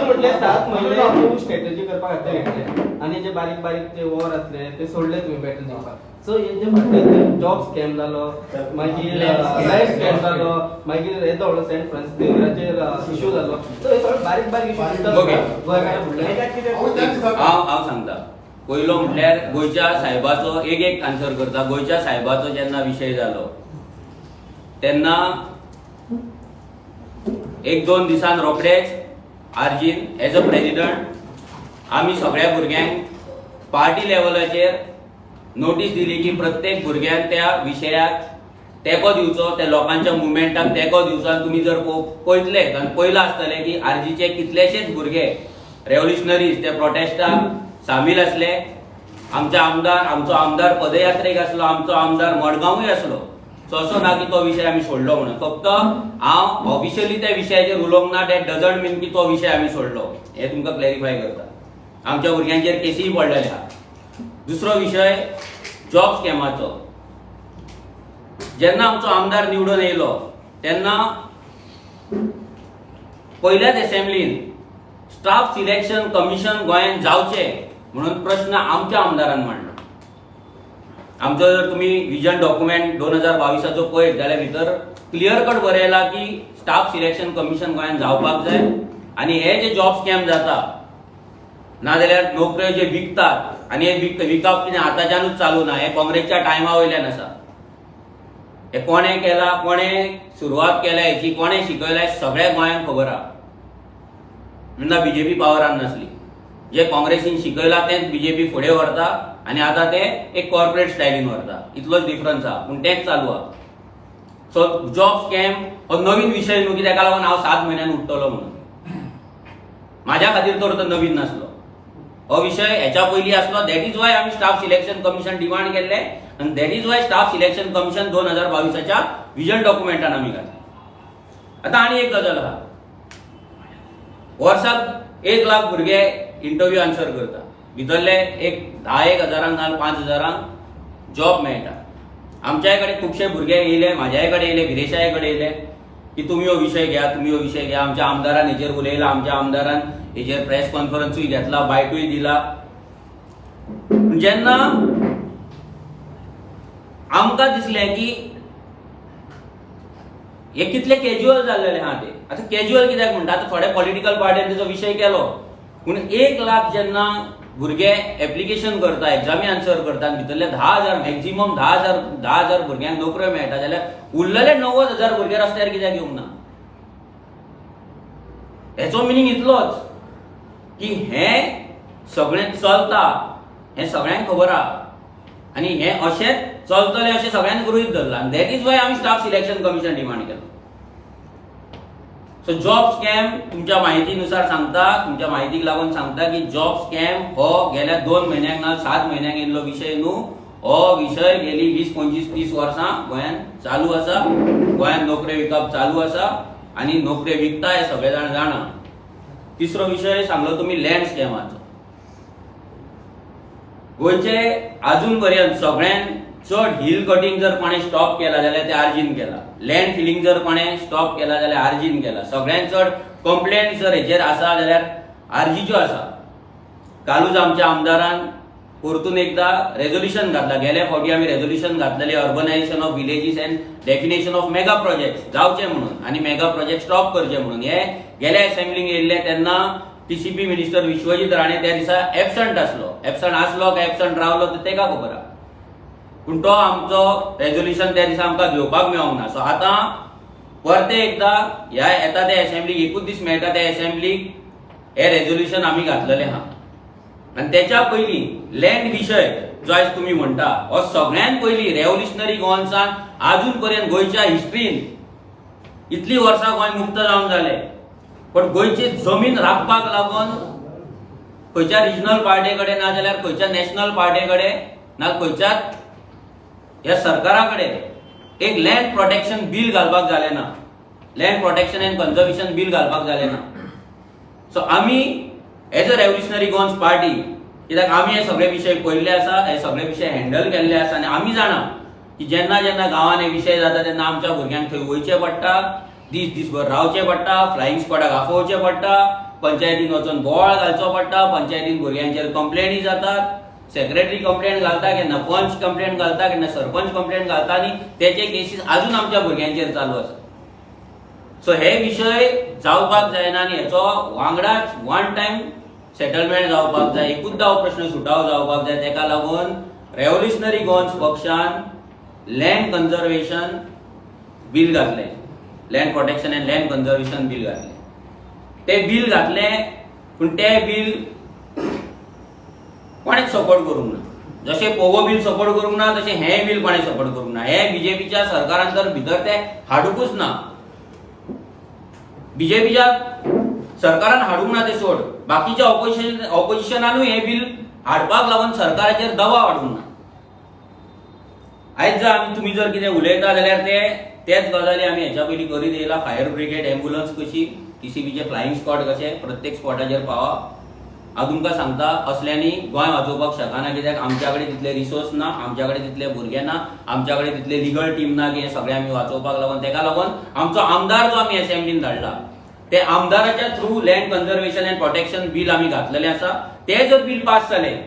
म्हटले 7 म्हयने तूं स्ट्रेटजी करपाक खातीर घेतले आनी जे बारीक बारीक जे वॉर असले ते सोडले तुमी बॅटल जिखपाक. सो हे जे फाटले जॉब स्कॅम जालो, मागीर लायफ स्कॅम जालो, मागीर येदो व्हडलो सेंट फ्रांसीस देवळाचेर इशू जालो, सो हे सगळे बारीक बारीक इशू दिसतात गोंयकारां फुडले. हांव त्याच दिसा हांव सांगता, पयलो म्हटल्यार गोंयच्या साहेबाचो एक एक आन्सर करता. गोंयच्या साहेबाचो जेन्ना विशय जालो तेन्ना 1-2 दिसान रोखडेच आरजीन एज अ प्रेजिडंट आमी सगळ्या भुरग्यांक पार्टी लेवलाचेर नोटीस दिली की प्रत्येक भुरग्यान त्या विशयाक तेंको दिवचो, त्या लोकांच्या मुवमेंटाक तेंको दिवचो. आनी तुमी जर पळयतले आनी पळयलां आसतलें की आरजीचे कितलेशेच भुरगे रेव्होल्युशनरीज त्या प्रोटेस्टाक सामील आसले. आमचे आमदार, आमचो आमदार पदयात्रेक आसलो, आमचो आमदार मडगांवूय आसलो. सो असो ना की तो विशय आमी सोडलो म्हणून. फक्त हांव ऑफिशियली त्या विशयाचेर उलोवंक ना, that doesn't मीन की तो विशय आमी सोडलो, हें तुमकां क्लॅरिफाय करता. आमच्या भुरग्यांचेर केसीय पडलेले आहा. दुसरो विशय जॉब स्कॅमाचो. जेन्ना आमचो आमदार निवडून येयलो तेन्ना पयल्याच एसेंब्लीन स्टाफ सिलेक्शन कमिशन गोंयांत जावचें म्हणून प्रश्न आमच्या आमदारान मांडलो. आमचो जर तुमी विजन डॉक्युमेंट 2022 पळयत जाल्यार भितर क्लियर कट बरयला की स्टाफ सिलेक्शन कमिशन गोंयांत जावपाक जाय आनी हे जे जॉब स्कॅम जाता नाजाल्यार नोकऱ्यो जे विकतात, आनी हे विकप कितें आतांच्यानूच चालू ना, हें काँग्रेसच्या टायमा वयल्यान आसा. हे कोणें केलां, कोणें सुरवात केल्या, हेची कोणें शिकयल्या, सगळ्या गोंयांक खबर आहा. तेन्ना बीजेपी पावरान नासली. जे काँग्रेसीन शिकयलां तेंच बीजेपी फुडें व्हरता आनी आतां ते एक कॉर्पोरेट स्टायलीन व्हरता, इतलोच डिफरन्स आहा, पूण तेंच चालू आहा. सो जॉब स्कॅम हो नवीन विशय न्हू की ताका लागून हांव 7 म्हयन्यान उठ्ठलो म्हणून. म्हाज्या खातीर तर तो नवीन नासलो, हो विशय हेच्या पयलीं आसलो. That is why आमी स्टाफ सिलेक्शन कमिशन डिमांड केल्लें आनी that is why staff selection commission 2022च्या vision डॉक्युमेंटान आमी घातलें. आतां आनी एक गजाल आहा, वर्साक 1 लाख भुरगे इंटरव्यू आन्सर करता, भितरले एक 10-1 हजारांक ना 5 हजारांक जॉब मेळटा. आमच्याय कडेन खुबशे भुरगे येयले, म्हाज्याय कडेन येयले, गिरेशाय कडेन येयले की तुमी हो विशय घ्या, तुमी हो विशय घ्या. आमच्या आमदारान हेजेर उलयला, आमच्या आमदारान हेजेर प्रेस कॉन्फरन्सूय घेतला, बायटूय दिला. पूण जेन्ना आमकां दिसलें की हे कितले कॅज्युअल जाल्लेले आहा ते, आतां कॅज्युअल कित्याक म्हणटा, आतां थोडे पॉलिटिकल पार्टीन तेजो विशय केलो, पूण 1 लाख जेन्ना भुरगे एप्लिकेशन करता, एग्जामी आन्सर करता आनी भितरले 10,000 मॅक्झिमम 10,000 भुरग्यांक नोकऱ्यो मेळटा जाल्यार उरलेले 90,000 भुरगे रस्त्यार कित्याक येवंक ना? हेचो मिनींग इतलोच की हें सगळें चलता हें सगळ्यांक खबर आहा आनी हें अशेंच चलतलें अशें सगळ्यांनी गृहीत धरलां. आनी that is why आमी स्टाफ सिलेक्शन कमिशन डिमांड केलो. सो जॉब स्कॅम तुमच्या माहितीनुसार सांगता, तुमच्या माहितीक लागून सांगता की जॉब स्कॅम हो गेल्या 2 म्हयन्यांक ना 7 म्हयन्यांक येयल्लो विशय न्हू. हो विशय गेली 20, 25, 30 वर्सां गोंयांत चालू आसा. गोंयांत नोकऱ्यो विकप चालू आसा आनी नोकऱ्यो विकता हे सगळे जाण जाणा. तिसरो विशय सांगलो तुमी लँड स्कॅमाचो. गोंयचे अजून पर्यंत सगळ्यात चड हिल कटिंग जर कोणें स्टॉप केला जाल्यार ते आरजीन केला. लँड फिलिंग जर कोणें स्टॉप केला जाल्यार आरजीन केला. सगळ्यात चड कंप्लेंट जर हेजेर आसा जाल्यार आरजीच्यो आसा. कालूच आमच्या आमदारान परतून एकदा रेजोल्युशन घातला. गेल्या फावटी आमी रेजोल्युशन घातलेले urbanisation of villages and definition of mega project जावचे म्हणून आनी मेगा प्रोजेक्ट स्टॉप करचे म्हणून. हे गेल्या असेंब्लीक येयल्ले तेन्ना टीसीपी मिनिस्टर विश्वजीत राणे त्या दिसा एबसंट आसलो. एबसंट आसलो काय एबसंट रावलो ते तेका खबर आहा, पूण तो आमचो रेजोल्युशन त्या दिसा आमकां घेवपाक मेळोंक ना. सो आतां परते एकदा ह्या येता त्या असेंब्लीक एकूच दीस मेळटा, त्या असेंब्लीक हे रेजोल्युशन आमी घातलेलें आहा. आनी तेच्या पयलीं लँड विशय जो आयज तुमी म्हणटा हो सगळ्यात पयलीं रेव्होल्युशनरी गोवन्सान आजून पर्यंत गोंयच्या हिस्ट्रीन इतली वर्सां गोंय मुक्त जावन जालें, पण गोंयची जमीन राखपाक लागून खंयच्या रिजनल पार्टे कडेन ना जाल्यार खंयच्या नॅशनल पार्टे कडेन ना खंयच्याच ह्या सरकारा कडेन एक लँड प्रोटेक्शन बील घालपाक जालें ना, land protection and conservation bill घालपाक जालें ना. सो आमी as a Revolutionary Goans Party, कित्याक आमी हे सगळे विशय पळयल्ले आसा, हे सगळे विशय हँडल केल्ले आसा आनी आमी जाणा की जेन्ना जेन्ना गांवांत हे विशय जाता तेन्ना आमच्या भुरग्यांक थंय वयचें पडटा, दीस दीसभर रावचें पडटा, फ्लायिंग स्क्वॉडाक आफोवचें पडटा, पंचायतीन वचून बोवाळ घालचो पडटा, पंचायतीन भुरग्यांचेर कंप्लेनी जातात, सेक्रेटरी कंप्लेन घालता, केन्ना पंच कंप्लेन घालता, केन्ना सरपंच कंप्लेन घालता आनी तेचे केसीस अजून आमच्या भुरग्यांचेर चालू आसा. सो हे विशय जावपाक जायना आनी हेचो वांगडाच वन टायम सेटलमेंट जावपाक जाय, एकूचदा हो प्रश्न सुटावो जावपाक जाय. तेका लागून रेव्होल्युशनरी गोवन्स पक्षान लँड कन्जर्वेशन बील घातलें, land protection and land conservation bill घातलें. ते बील घातलें पूण तें बील कोणेच सपोर्ट करूंक ना. जशें पोगो बील सपोर्ट करूंक ना तशें हें बील कोणें सपोर्ट करूंक ना. हें बीजेपीच्या सरकारान तर भितर तें हाडुकूच ना. बीजेपीच्या सरकारान हाडूंक ना ते सोड, बाकीच्या ऑपोजिशनानूय हें बील हाडपाक लागून सरकाराचेर दबाव हाडूंक ना. आयज जर आमी तुमी जर कितें उलयता जाल्यार ते तेच गजाली आमी हेच्या पयलीं करीत येयला. फायर ब्रिगेड एम्बुलन्स कशी, टीसीपीचे फ्लायिंग स्क्वॉड कशे प्रत्येक स्पॉटाचेर पावा. हांव तुमकां सांगता असल्यांनी गोंय वाचोवपाक शकना, कित्याक आमच्या कडेन तितले रिसोर्स ना, आमच्या कडेन तितले भुरगे ना, आमच्या कडेन तितले लिगल टीम ना की हें सगळें आमी वाचोवपाक लागून. तेका लागून आमचो आमदार जो आमी एसेंब्लीन धाडला ते आमदाराच्या through land conservation and protection bill आमी घातलेलें आसा. ते जर बील पास जालें,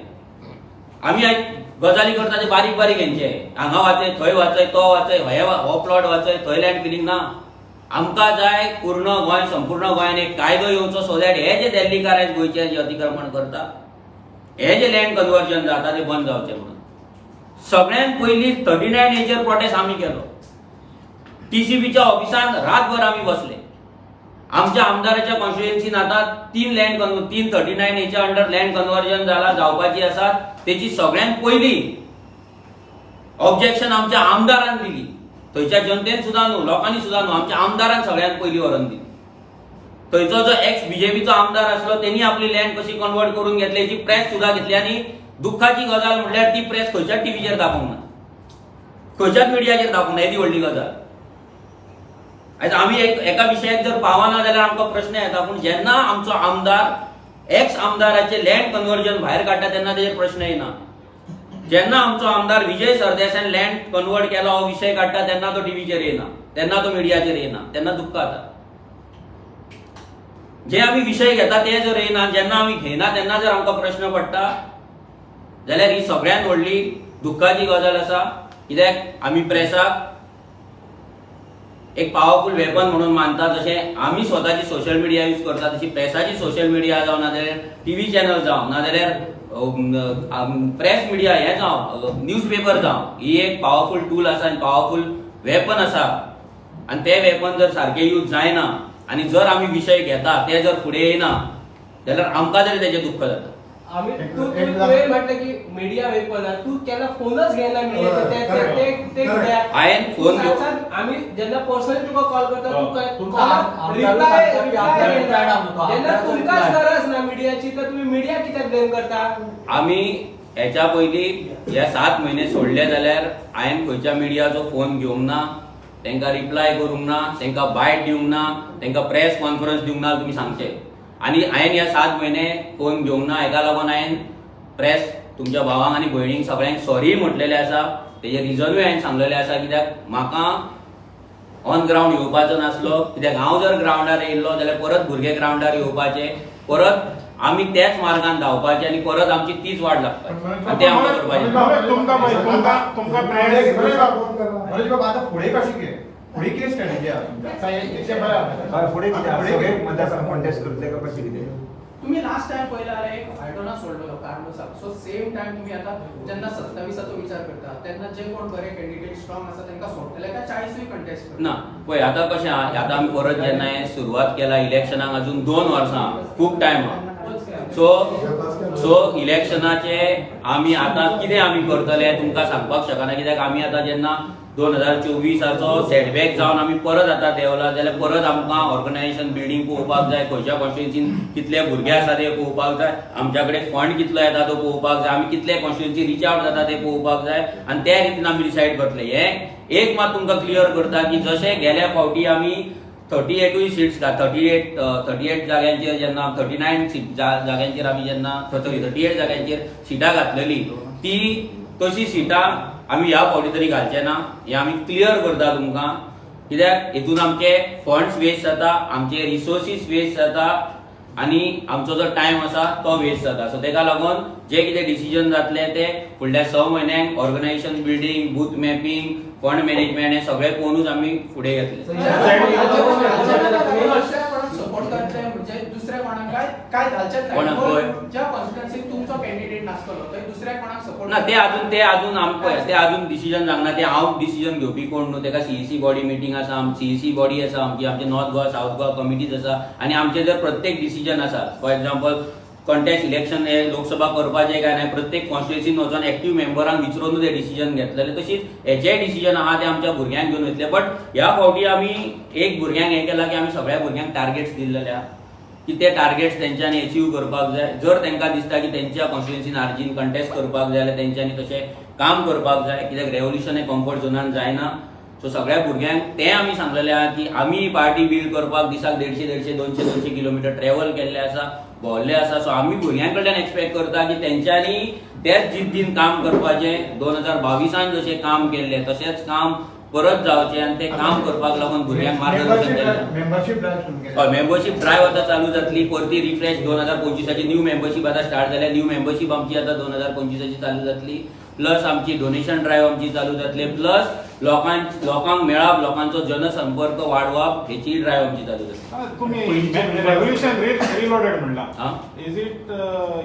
आमी आयज गजाली करता ते बारीक बारीक हेंचे, हांगा वाचय थंय वाचय तो वाचय, हे हो प्लॉट वाचय थंय लँड फिलिंग ना. आमकां जाय पूर्ण गोंय, संपूर्ण गोंयान एक कायदो येवचो सो that हे जे दिल्लीकार आयज गोंयचेर जे अतिक्रमण करता, हे जे लँड कन्वर्जन जाता ते बंद जावचें म्हणून. सगळ्यांत पयलीं 39 हेचेर प्रोटेस्ट आमी केलो. टीसीपीच्या ऑफिसान रातभर आमी बसले. आमच्या आमदाराच्या कॉन्स्टिट्युएन्सीन आतां तीन लँड 339 हेच्या अंडर लँड कन्वर्जन जाला, जावपाची आसा. तेची सगळ्यांत पयली ऑब्जेक्शन आमच्या आमदारान दिली. थंयच्या जनतेन सुद्दां न्हू, लोकांनी सुद्दां न्हू, आमच्या आमदारान सगळ्यांत पयली व्हरोन दिली. थंयचो जो एक्स बीजेपीचो आमदार आसलो, तेणी आपली लँड कशी कन्वर्ट करून घेतली हेची प्रेस सुद्दां घेतली. आनी दुख्खाची गजाल म्हणल्यार ती प्रेस खंयच्याच टिवीचेर दाखोवंक ना, खंयच्याच मिडियाचेर दाखोवंक ना. येदी व्हडली गजाल. आयज आमी एका विशयाक जर पावना जाल्यार आमकां प्रश्न येता, पूण जेन्ना आमचो आमदार एक्स आमदाराचे लँड कन्वर्जन भायर काडटा तेन्ना तेजेर प्रश्न येना. जेन्ना आमचो आमदार विजय सरदेसायान लँड कन्वर्ट केला हो विशय काडटा तेन्ना तो टिवीचेर येना, तेन्ना तो मिडियाचेर येना, तेन्ना दुख्ख जाता. जे आमी विशय घेता ते जर येना, जेन्ना आमी घेयना तेन्ना जर आमकां प्रश्न पडटा जाल्यार ही सगळ्यांत व्हडली दुख्खाची गजाल आसा. कित्याक आमी प्रेसाक एक पावरफूल वेपन म्हणून मानता. जशें आमी स्वताची सोशल मिडिया यूज करता, तशी प्रेसाची सोशल मिडिया जावं, नाजाल्यार टीव्ही चॅनल जावं, नाजाल्यार प्रेस मिडिया हें जावं, न्यूज पेपर जावं, ही एक पावरफूल टूल आसा आनी पावरफूल वेपन आसा. आनी ते वेपन जर सारकें यूज जायना आनी जर आमी विशय घेता ते जर फुडें येयना जाल्यार आमकां तरी तेजें दुख्ख जाता. आमी तूं तुवें म्हटलें की मिडिया वेपन, तूं केन्ना फोनच घेना मिडियाचे. ते ते ते कित्याक? हांवें फोन आमी जेन्ना पर्सनली तुका कॉल करता, तूं रिप्लाय रिप्लाय जेन्ना तुमकांच गरज ना मिडियाची, तर तुमी मिडिया कित्याक ब्लेम करता? आमी हेच्या पयलीं हे 7 म्हयने सोडले जाल्यार हांवें खंयच्या मिडियाचो फोन घेवंक ना, तांकां रिप्लाय करूंक ना, तांकां बायट दिवंक ना, तांकां प्रेस कॉन्फरन्स दिवंक ना. तुमी सांगचे. आनी हांवें ह्या 7 म्हयने फोन घेवंक ना, हेका लागून हांवें प्रेस तुमच्या भावांक आनी भयणींक सगळ्यांक सॉरी म्हटलेलें आसा. तेजें रिजनूय हांवें सांगलेलें आसा, कित्याक म्हाका ऑन ग्रावंड येवपाचो नासलो. कित्याक हांव जर ग्रावंडार येयल्लो जाल्यार परत भुरगे ग्रावंडार येवपाचे, परत आमी त्याच मार्गान धांवपाचे आनी परत आमची तीच वाट लागपाची, आनी तें आमकां करपाचें. आता फुडें कशें कितें, फुडें कितें स्ट्रॅटेजी आसा? फुडें कितें मतदारसंघ कॉन्टेस्ट करतले काय कशें कितें? तुम्ही लास्ट टायम पळयला जाल्यार एक आयडोना सोडलेलो कार्लुसाक. सो सेम टायम तुम्ही आता जेन्ना 27आचो विचार करता तेन्ना जे कोण बरे कॅन्डिडेट स्ट्रॉंग आसा तांकां सोडटले काय 40ूय कंटेस्ट करता? ना, पळय आतां कशें आहा, आतां आमी परत जेन्ना हें सुरवात केला इलेक्शनाक अजून 2 वर्सां, खूब टायम आहा. सो सो इलेक्शनाचे आमी आतां कितें आमी करतले तुमकां सांगपाक शकना, कित्याक आमी आतां जेन्ना 2024 सेटबॅक जावन आमी परत आतां देंवला जाल्यार परत आमकां ऑर्गनायझेशन बिल्डींग पळोवपाक जाय, खंयच्या कॉन्स्टिट्युएन्सीन कितले भुरगे आसा ते पळोवपाक जाय, आमच्या कडेन फंड कितलो येता तो पळोवपाक जाय, आमी कितले कॉन्स्टिट्युएन्सी रिच आवट जाता ते पळोवपाक जाय, आनी त्या रितीन आमी डिसायड करतले. हें एक मात तुमकां क्लियर करता की जशें गेल्या फावटी आमी 38 सीट्स 38 जाग्यांचेर जेन्ना 39 सीट जाग्यांचेर आमी जेन्ना 38 जाग्यांचेर सिटां घातलेली ती तशी सिटां आमी ह्या फावटी तरी घालचे ना, हें आमी क्लियर करता तुमकां. कित्याक हितून आमचे फंड्स वेस्ट जाता, आमचे रिसोर्सीस वेस्ट जाता आनी आमचो जो टायम आसा तो वेस्ट जाता. सो तेका लागून जे कितें डिसिजन जातले ते फुडल्या 6 म्हयन्यांक organisation building, booth mapping, fund management हे सगळे पळोवनूच आमी फुडें घेतले. सपोर्ट करतले म्हणजे दुसऱ्या कोणाक काय काय घालचेच कोणाक ना, पळय? ज्या कॉन्स्टिट्युएन्सीन तुमचो कॅन्डिडेट नासतलो थंय दुसऱ्या कोणाक सपोर्ट ना, ते अजून ते अजून आमकां ते अजून डिसिजन सांगना. ते हांव डिसिजन घेवपी कोण न्हू. तेका सीईसी बॉडी मिटींग आसा, सीईसी बॉडी आसा आमची, आमचे north Goa south Goa committees आसा आनी आमचे जर प्रत्येक डिसिजन आसा, फॉर एग्जाम्पल कॉन्टेस्ट इलेक्शन हे लोकसभा करपाचें काय ना, प्रत्येक कॉन्स्टिट्युएन्सीन वचोन एक्टीव मेंबरांक विचारून ते डिसिजन घेतलेले. तशीच हेचेय डिसिजन आहा ते आमच्या भुरग्यांक घेवन वयतले. बट ह्या फावटी आमी एक भुरग्यांक हें केलां की आमी सगळ्या भुरग्यांक टार्गेट्स दिल्लेले आहा की ते टार्गेट्स तेंच्यांनी एचीव करपाक जाय. जर तेंकां दिसता की तेंच्या कॉन्स्टिट्युएन्सीन आर्जीन कंटेस्ट करपाक जाय जाल्यार तेंच्यांनी तशें काम करपाक जाय, कित्याक रेवोल्युशन हें कम्फर्ट झोनान जायना. सो सगळ्या भुरग्यांक तें आमी सांगलेलें आहा की आमी पार्टी बिल्ड करपाक दिसाक 150-150 200-200 किलोमिटर ट्रॅव्हल केल्ले आसा, भोंवल्ले आसा. सो आमी भुरग्यां कडल्यान एक्सपेक्ट करता की तेंच्यांनी तेच जिद्दीन काम करपाचें. 2022 जशें काम केल्लें तशेंच काम परत जावचें आनी तें काम करपाक लागून भुरग्यांक मार्गदर्शन केलें. मेंबरशीप ड्रायव्ह सुरू केली. मेंबरशीप ड्रायव्ह आतां चालू जातली परती रिफ्रेश. 2025 न्यू मेंबरशीप आतां स्टार्ट जाल्या. न्यू मेंबरशीप आमची आतां 2025 चालू जातली. प्लस आमची डोनेशन ड्रायव्ह आमची चालू जातली. प्लस लोकांक मेळप, लोकांचो जनसंपर्क वाडोवप हेची ड्रायव्ह आमची चालू जातली. तुम्ही रेव्होल्युशन रिलोडेड म्हणला, हा? Is it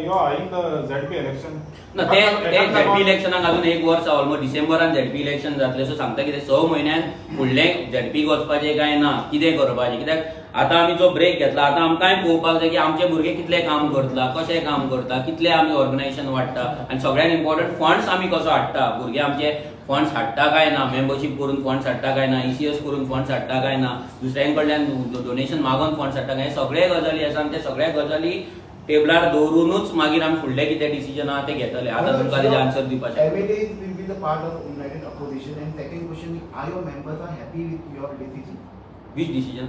you are in the ZP election? ना, ते ते झेडपी इलेक्शनाक अजून एक वर्स, ऑलमोस्ट डिसेंबरान झेडपी इलेक्शन जातलें. सो सांगता कितें, 6 म्हयन्यान फुडलें झेडपीक वचपाचें काय ना, कितें करपाचें, कित्याक आतां आमी जो ब्रेक घेतला, आतां आमकांय पळोवपाक जाय की आमचे भुरगे कितले काम करता, कशें काम करता, कितले आमी ऑर्गनायझेशन वाडटा आनी सगळ्यात इम्पॉर्टंट फंड्स आमी कसो हाडटा, भुरगे आमचे फंड्स हाडटा काय ना, मेंबरशीप करून फंड्स हाडटा काय ना, ईसीएस करून फंड्स हाडटा काय ना, दुसऱ्यां कडल्यान डोनेशन मागून फंड्स हाडटा काय, सगळे गजाली आसा आनी ते सगळे गजाली टेबलार दवरूनच मागीर आमी फुडले कितें डिसिजन आहा ते घेतले. आतां तुमकां तेजे आन्सर दिवपाक शकता. MLAs will be the part of united opposition. And second question, are your members are happy with your decision? Which decision?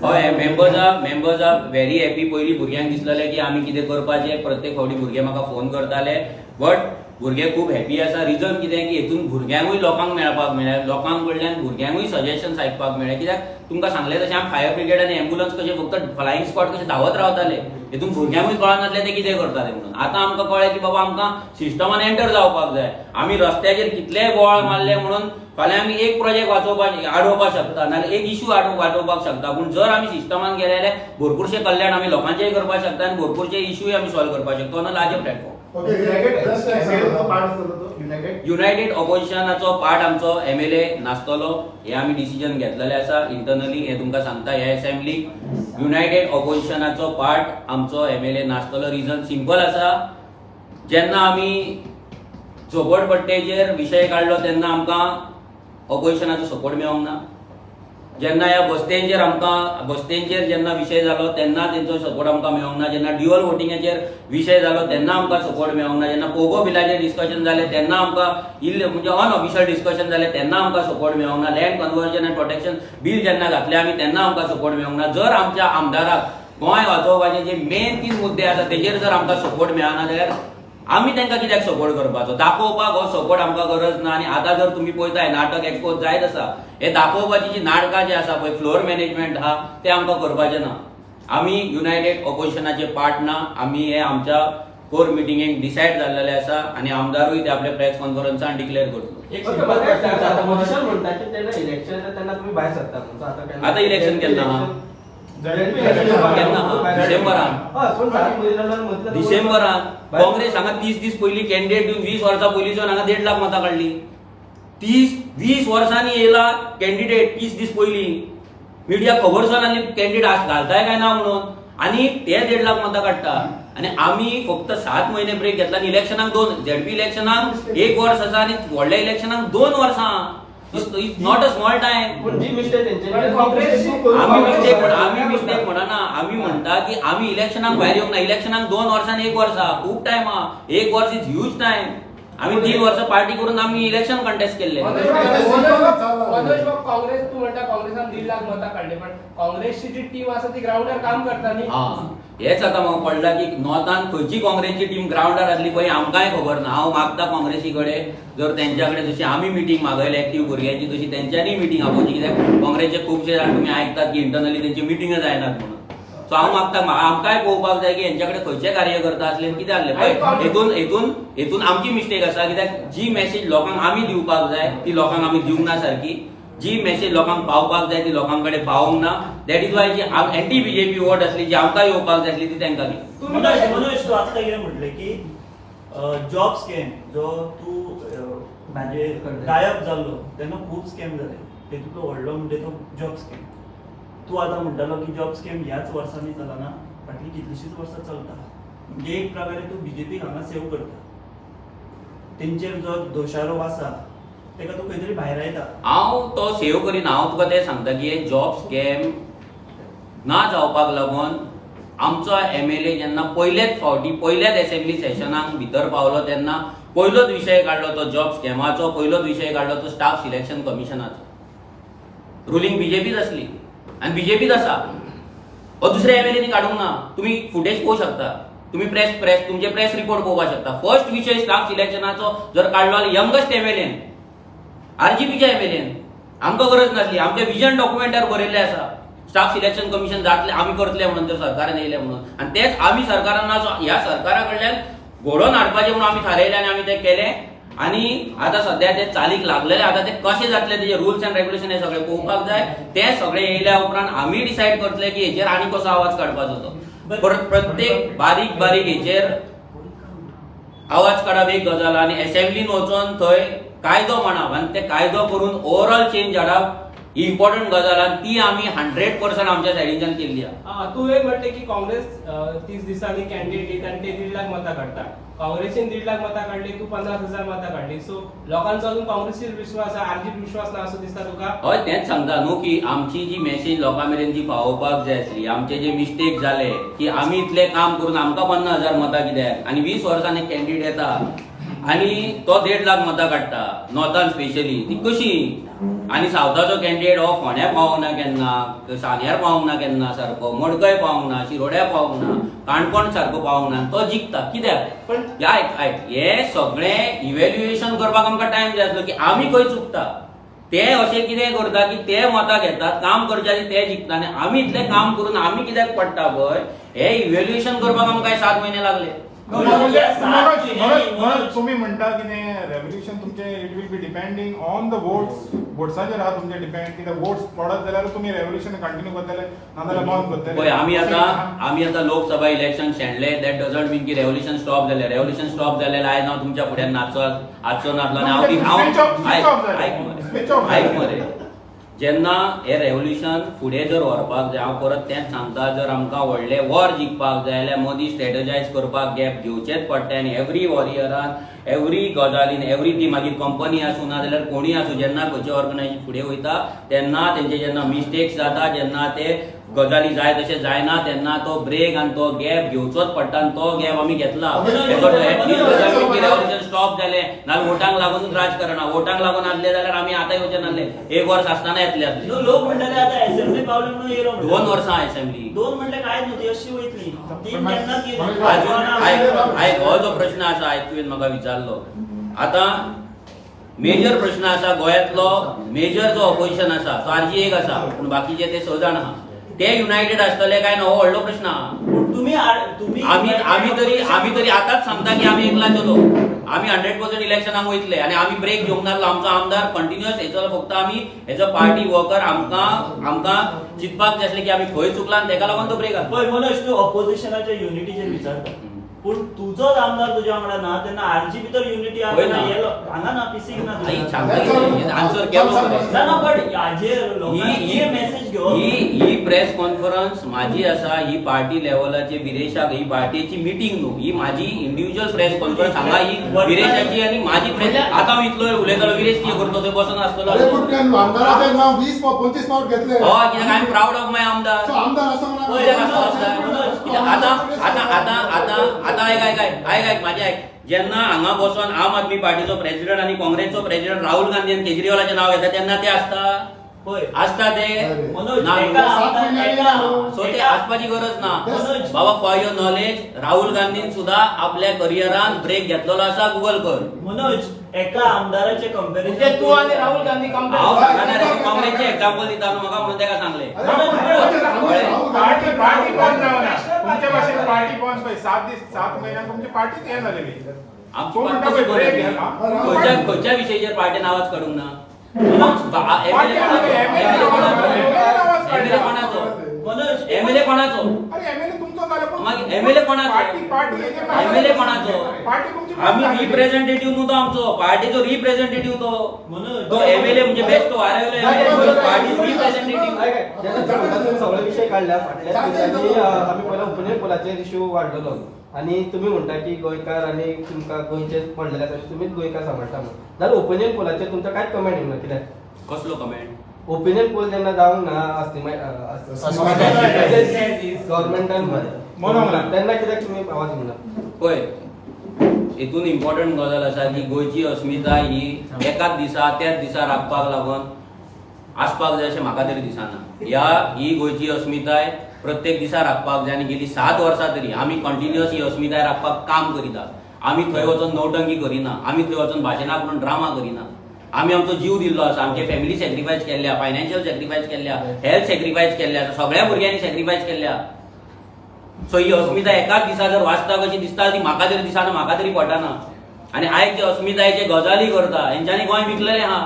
हय, members are very happy. पयलीं भुरग्यांक दिसलेलें की आमी कितें करपाचें, प्रत्येक फावटी भुरगे म्हाका फोन करताले, बट भुरगे खूब हॅपी आसा. रिजन कितें की हेतून भुरग्यांकूय लोकांक मेळपाक मेळ्ळें, लोकां कडल्यान भुरग्यांकूय सजेशन्स आयकपाक मेळ्ळे. कित्याक तुमकां सांगलें तशें आमी फायर ब्रिगेड आनी एम्बुलन्स कशें फक्त फ्लायिंग स्क्वॉड कशें धांवत रावताले, हेतून भुरग्यांकूय कळनासलें ते कितें करताले म्हणून. आतां आमकां कळ्ळें की बाबा आमकां सिस्टमान एंटर जावपाक जाय. आमी रस्त्याचेर कितलेय बोवाळ मारले म्हणून फाल्यां आमी एक प्रोजेक्ट वाचोवपाक आडोवपाक शकता, नाल्यार एक इशू वाटोवपाक शकता, पूण जर आमी सिस्टमान गेले जाल्यार भरपूरशें कल्याण आमी लोकांचेंय करपाक शकता आनी भरपूरशे इशूय आमी सॉल्व करपाक शकता on a larger platform. United ऑपोजिशनाचो पार्ट आमचो एमएलए नासतलो हे आमी डिसिजन घेतलेले आसा इंटरनली, हे तुमकां सांगता. ह्या असेंब्लीक युनायटेड ऑपोजिशनाचो पार्ट आमचो एमएलए नासतलो. रिजन सिंपल आसा, जेन्ना आमी झोपडपट्टेचेर विशय काडलो तेन्ना आमकां ऑपोजिशनाचो सपोर्ट मेळोंक ना, जेन्ना ह्या बस्तेंचेर आमकां बस्तेंचेर जेन्ना विशय जालो तेन्ना तेंचो सपोर्ट आमकां मेळोंक ना, जेन्ना ड्युअल वोटिंगाचेर विशय जालो तेन्ना आमकां सपोर्ट मेळोंक ना, जेन्ना पोगो बिलाचेर डिस्कशन जालें तेन्ना आमकां इल्ले म्हणजे अनऑफिशियल डिस्कशन जालें तेन्ना आमकां सपोर्ट मेळोंक ना, land conversion and protection bill जेन्ना घातलें आमी तेन्ना आमकां सपोर्ट मेळोंक ना. जर आमच्या आमदाराक गोंय वाचोवपाचे जे मेन 3 मुद्दे आसा तेजेर जर आमकां सपोर्ट मेळना जाल्यार आमी तांकां कित्याक सपोर्ट करपाचो? दाखोवपाक हो सपोर्ट आमकां गरज ना. आनी आतां जर तुमी पळयताय नाटक एक्सपोज जायत आसा, हे दाखोवपाची जी नाटकां जी आसा पळय, फ्लोर मॅनेजमेंट आहा, ते आमकां करपाचें ना. आमी युनायटेड ऑपोजिशनाचे पार्ट ना, आमी हे आमच्या कोर मिटिंगेक डिसायड जाल्लेले आसा आनी आमदारूय ते आपल्या प्रेस कॉन्फरन्सान डिक्लेअर करतलो. आतां इलेक्शन केन्ना? डिसेंबरान. डिसेंबरान काँग्रेस हांगा 30 दीस पयलीं कॅन्डिडेट दिवन 20 वर्सां पयलींच्यान हांगा 1.5 लाख मतां काडली. 30-20 वर्सांनी येयला कॅन्डिडेट 30 दीस पयलीं, मिडिया खबर सुद्दां कॅन्डिडेट घालताय काय ना म्हणून, आनी ते 1.5 लाख मतां काडटा. आनी आमी फक्त 7 म्हयने ब्रेक घेतला आनी इलेक्शनाक 2 झेडपी इलेक्शनाक 1 वर्स आसा आनी व्हडल्या इलेक्शनाक 2 वर्सां. It's not a small time. आमी मिस्टेक म्हणना, आमी म्हणटा की आमी इलेक्शनाक भायर येवंक ना. इलेक्शनाक 2 वर्सां 1 वर्स आहा, खूब टायम आहा. 1 वर्स is huge time. आमी 3 वर्सां पार्टी करून आमी इलेक्शन कंटेस्ट केल्ले. काँग्रेस तूं म्हणटा काँग्रेसान 1.5 लाख मतां काडली, पण काँग्रेसची जी टीम आसा ती ग्रावंडार काम करता न्ही. हेच आतां म्हाका पडला की नॉर्थान खंयची काँग्रेसची टीम ग्रावंडार आसली पळय आमकांय खबर ना. हांव मागता काँग्रेसी कडेन जर तेंच्या कडेन जशी आमी मिटींग मागयल्या एक्टीव भुरग्यांची तशी तेंच्यांनी मिटींग आपोवची, कित्याक काँग्रेसचे खुबशे जाण तुमी आयकतात की इंटरनली तेंची मिटींगच जायनात म्हणून. सो हांव मागता आमकांय पळोवपाक जाय की हेंच्या कडेन खंयचे कार्यकर्ता आसले कितें आसले. हेतून हेतून हेतून आमची मिस्टेक आसा, कित्याक जी मॅसेज लोकांक आमी दिवपाक जाय ती लोकांक आमी दिवंक ना सारकी, जी मॅसेज लोकांक पावपाक जाय ती लोकां कडेन पावोंक ना. That is why G anti BJP vote आसली जी आमकां येवपाक जाय आसली ती तांकां गेली. मनोज, तूं आतां कितें म्हटलें की जॉब स्कॅम जो तूं म्हणजे गायब जाल्लो तेन्ना खूब स्कॅम जाले, तेतूंतलो व्हडलो म्हणजे तो जॉब स्कॅम. तूं आतां म्हणटालो की जॉब स्कॅम ह्याच वर्सांनी चलना, फाटलीं कितलींशींच वर्सां चलता. म्हणजे एक प्रकारे तूं बीजेपीक हांगा सेव करता, तेंचेर जो दोशारोप आसा तेका तूं खंय तरी भायर येता. हांव तो सेव करीना, हांव तुका तें सांगता की हे जॉब स्कॅम ना जावपाक लागून आमचो एमएलए जेन्ना पयलेच फावटी पयल्याच असेंब्ली सेशनाक भितर पावलो तेन्ना पयलोच विशय काडलो तो जॉब स्कॅमाचो, पयलोच विशय काडलो तो स्टाफ सिलेक्शन कमिशनाचो. रुलींग बीजेपीच आसली आनी बीजेपीच आसा, हो दुसऱ्या एमएलएनी काडूंक ना. तुमी फुटेज पळोवंक शकता, तुमी प्रेस प्रेस तुमचे प्रेस रिपोर्ट पळोवपाक शकता. फर्स्ट विशय स्टाफ सिलेक्शनाचो जर काडलो जाल्यार यंगस्ट एमएलएन, आरजीपीच्या एमएलएन, आमकां गरज नासली. आमच्या विजन डॉक्युमेंटार बरयल्लें आसा स्टाफ सिलेक्शन कमिशन जातलें, आमी करतले म्हणून, जर सरकारान येयलें म्हणून. आनी तेच आमी सरकारान ह्या सरकारा कडल्यान घडोवन हाडपाचें म्हणून आमी थारायलें आनी आमी तें केलें. आनी आतां सद्या ते चालीक लागलेले, आतां ते कशें जातले तेजे रुल्स एंड रेग्युलेशन हे सगळे पळोवपाक जाय. ते सगळे येयल्या उपरांत आमी डिसायड करतले की हेचेर आनी कसो आवाज काडपाचो तो. प्रत्येक बारीक बारीक हेचेर आवाज काडप एक गजाल, आनी असेंब्लीन वचोन थंय कायदो म्हणप आनी ते कायदो करून ओवरऑल चेंज हाडप ही इम्पॉर्टंट गजाल आनी ती आमी 100% आमच्या सायडीनच्यान केल्ली आहा. तुवें म्हटलें की काँग्रेस 30 दिसांनी कॅन्डिडेट दिता आनी ते 1.5 लाख मतां काडटा. काँग्रेसीन 1.5 लाख मतां काडली, तूं 50,000 मतां काडली. सो लोकांचो अजून काँग्रेसीर विश्वास आसा, आरजीर विश्वास ना असो दिसता तुका? हय, तेंच सांगता न्हू की आमची जी मॅसेज लोकां मेरेन जी पावोवपाक जाय आसली, आमचे जे मिस्टेक जाले की आमी इतलें काम करून आमकां 50,000 मतां कित्याक आनी 20 वर्सांनी कॅन्डिडेट येता आनी तो 1.5 लाख मतां काडटा नॉर्थान स्पेशली, ती कशी? आनी सावथाचो कॅन्डिडेट हो फोंड्या पावोंक ना केन्ना, सांग्यार पावोंक ना केन्ना, सारको मडकय पावोंक ना, शिरोड्या पावोंक ना, काणकोण सारको पावोंक ना, तो जिखता कित्याक? पण ह्या आयक आयक, हे सगळें इव्हॅल्युएशन करपाक आमकां टायम जाय आसलो की आमी खंय चुकता. ते अशें कितें करता की ते मतां घेतात, काम करच्या आदी ते जिखता आनी आमी इतलें काम करून आमी कित्याक पडटा पळय, हे इव्हॅल्युएशन करपाक आमकां 7 म्हयने लागले. तुम्ही म्हणटा कितें रेव्होल्युशन तुमचें it will be depending on the votes, वोट्साचेर आहा तुमचें डिपेंड. कित्याक वोट्स पडत जाल्यार तुमी रेव्होल्युशन कंटिन्यू करतले, नाजाल्यार बंद करतले. पळय आमी आतां लोकसभा इलेक्शन शेणले, that doesn't मीन की रेव्होल्युशन स्टॉप जालें. रेव्होल्युशन स्टॉप जालें आयज हांव तुमच्या फुड्यान नाचचो नासलो. आनी हांव आयक मरे, जेन्ना हे रेव्होल्युशन फुडें जर व्हरपाक जाय, हांव परत तेंच सांगता, जर आमकां व्हडलें वॉर जिखपाक जाय जाल्यार मदीं स्ट्रेटजायज करपाक गॅप घेवचेंच पडटा. आनी एवरी वॉरियरान एवरी गजालीन एवरी ती मागीर कंपनी आसूं ना जाल्यार कोणूय आसूं, जेन्ना खंयचें ऑर्गनायजेशन फुडें वयता तेन्ना तेंचे जेन्ना मिस्टेक्स जाता, जेन्ना ते गजाली जाय तशें जायना तेन्ना तो ब्रेक आनी तो गॅप घेवचोच पडटा. आनी तो गॅप आमी घेतला. रेव्होल्युशन स्टॉप जालें नाल्यार वोटांक लागूनच राजकारण, वोटांक लागून आसले जाल्यार आमी आतां येवचे नासले, एक वर्स आसतना येतले आसले. लोक म्हणटाले आतां असेंब्ली पावले म्हणून येयलो, 2 वर्सां असेंब्ली, 2 म्हणल्यार कांयच न्हू, ती अशी वयतली 3 केन्नाच. अजून आयक, हो जो प्रश्न आसा आयज तुवें म्हाका विचारलो, आतां मेजर प्रश्न आसा गोंयांतलो, मेजर जो ऑपोजिशन आसा तो आरजी एक आसा, पूण बाकीचे ते 6 जाण आहा, ते युनायटेड आसतले काय ना हो व्हडलो प्रश्न आहा. आमी आमी तरी आतांच सांगता की आमी एकला चलो, आमी 100% इलेक्शनाक वयतले आनी आमी ब्रेक घेवंक नासलो. आमचो आमदार कंटिन्युअस हेचो फक्त आमी एज अ पार्टी वर्कर आमकां आमकां चिंतपाक जाय आसलें की आमी खंय चुकला आनी तेका लागून तो ब्रेक आसलो. पळय मनोज, तूं ऑपोजिशनाच्या युनिटीचेर विचारता, पूण तुजोच आमदार तुज्या वांगडा ना तेन्ना आरजी भितर युनिटी आसा हांगा ना, पीसीक ना. आन्सर केलो ना, बट हाजेर लोकांनी मॅसेज घेवप. ही प्रेस कॉन्फरन्स माझी आसा, ही पार्टी लेवलाचे विरेशाक, ही पार्टीची मिटींग न्हू, ही माझी इंडिव्हिज्युअल प्रेस कॉन्फरन्स. हांगा ही विरेशाची आनी माझी प्रेस. आतां हांव इतलो उलयतालो, विरेश कितें करतलो थंय बसून आसतलो. 20 25 फावट घेतले. हय, कित्याक I am proud of my आमदार. आतां आतां आतां आतां आतां आयक आयक आयक आयक आयक माझे आयक, जेन्ना हांगा बसून आम आदमी पार्टीचो प्रेसिडेंट आनी काँग्रेसचो प्रेसिडेंट राहुल गांधी आनी केजरीवालाचें नांव घेता तेन्ना ते आसता आसता ते सो ते आसपाची गरज ना बाबा. फॉर your knowledge, Rahul गांधीन सुद्धा आपल्या करियरान ब्रेक घेतलेलो आसा, गुगल कर. मनोज, एका आमदाराचे कंपॅरिजन तूं आनी राहुल गांधी कंपेर. हांव सांगना रे, काँग्रेसचे एक्झाम्पल दिता न्हू म्हाका म्हणून तेका सांगलें. पार्टी बंद जावना तुमचे भाशेन, पार्टी बंद पळय 7 दीस 7 म्हयन्याक तुमची पार्टीच हें जालेली. खंयच्या विशयाचेर पार्टीन आवाज काडूंक ना? एमएलए कोणाचो? एमएलए कोणाचो? एमएलए कोणाचो? आमी रिप्रेझेंटेटिव्ह न्हू तो, आमचो पार्टीचो रिप्रेझेंटेटिव्ह तो. तो एमएलए म्हणजे बेस्ट पार्टी रिप्रेझेंटेटिव्ह. सगळे विशय काडल्या फाटल्या दिसांनी आमी पयला ओपिनियन पोलाचेर इश्यू वाडलेलो आनी तुमी म्हणटा की गोंयकार आनी तुमकां गोंयचे पडलेले आसा अशें तुमीच गोंयकार सांबाळटा म्हणून, जाल्यार ओपिनियन पोलाचेर तुमकां कांयच कमेंट येवंक ना कित्याक? कसलो कमेंट? ओपिनियन पोल जेन्ना जावंक ना गव्हर्मेंटान तेन्ना कित्याक तुमी आवाज दिवंक ना? पळय, हितून इम्पॉर्टंट गजाल आसा की गोंयची अस्मिताय ही एकाच दिसा त्याच दिसा राखपाक लागून आसपाक जाय अशें म्हाका तरी दिसना. ह्या ही गोंयची अस्मिताय प्रत्येक दिसा राखपाक जाय आनी गेली 7 वर्सां तरी आमी कंटिन्युअस ही अस्मिताय राखपाक काम करिता. आमी थंय वचून नौटंकी करिना, आमी थंय वचून भाशणां करून ड्रामा करिना. आमी आमचो जीव दिल्लो आसा, आमचे फॅमिली सॅक्रिफायस केल्ल्या, फायनान्शियल सॅक्रिफायस केल्ल्या, हेल्थ सॅक्रिफायस केल्ल्या, सगळ्या भुरग्यांनी सॅक्रिफायस केल्ल्या. सो ही अस्मिताय एकाच दिसा जर वाचता कशी दिसता ती म्हाका तरी दिसना, म्हाका तरी पडना. आनी आयज जे अस्मितायेचे गजाली करता हेंच्यांनी गोंय विकलेलें आहा,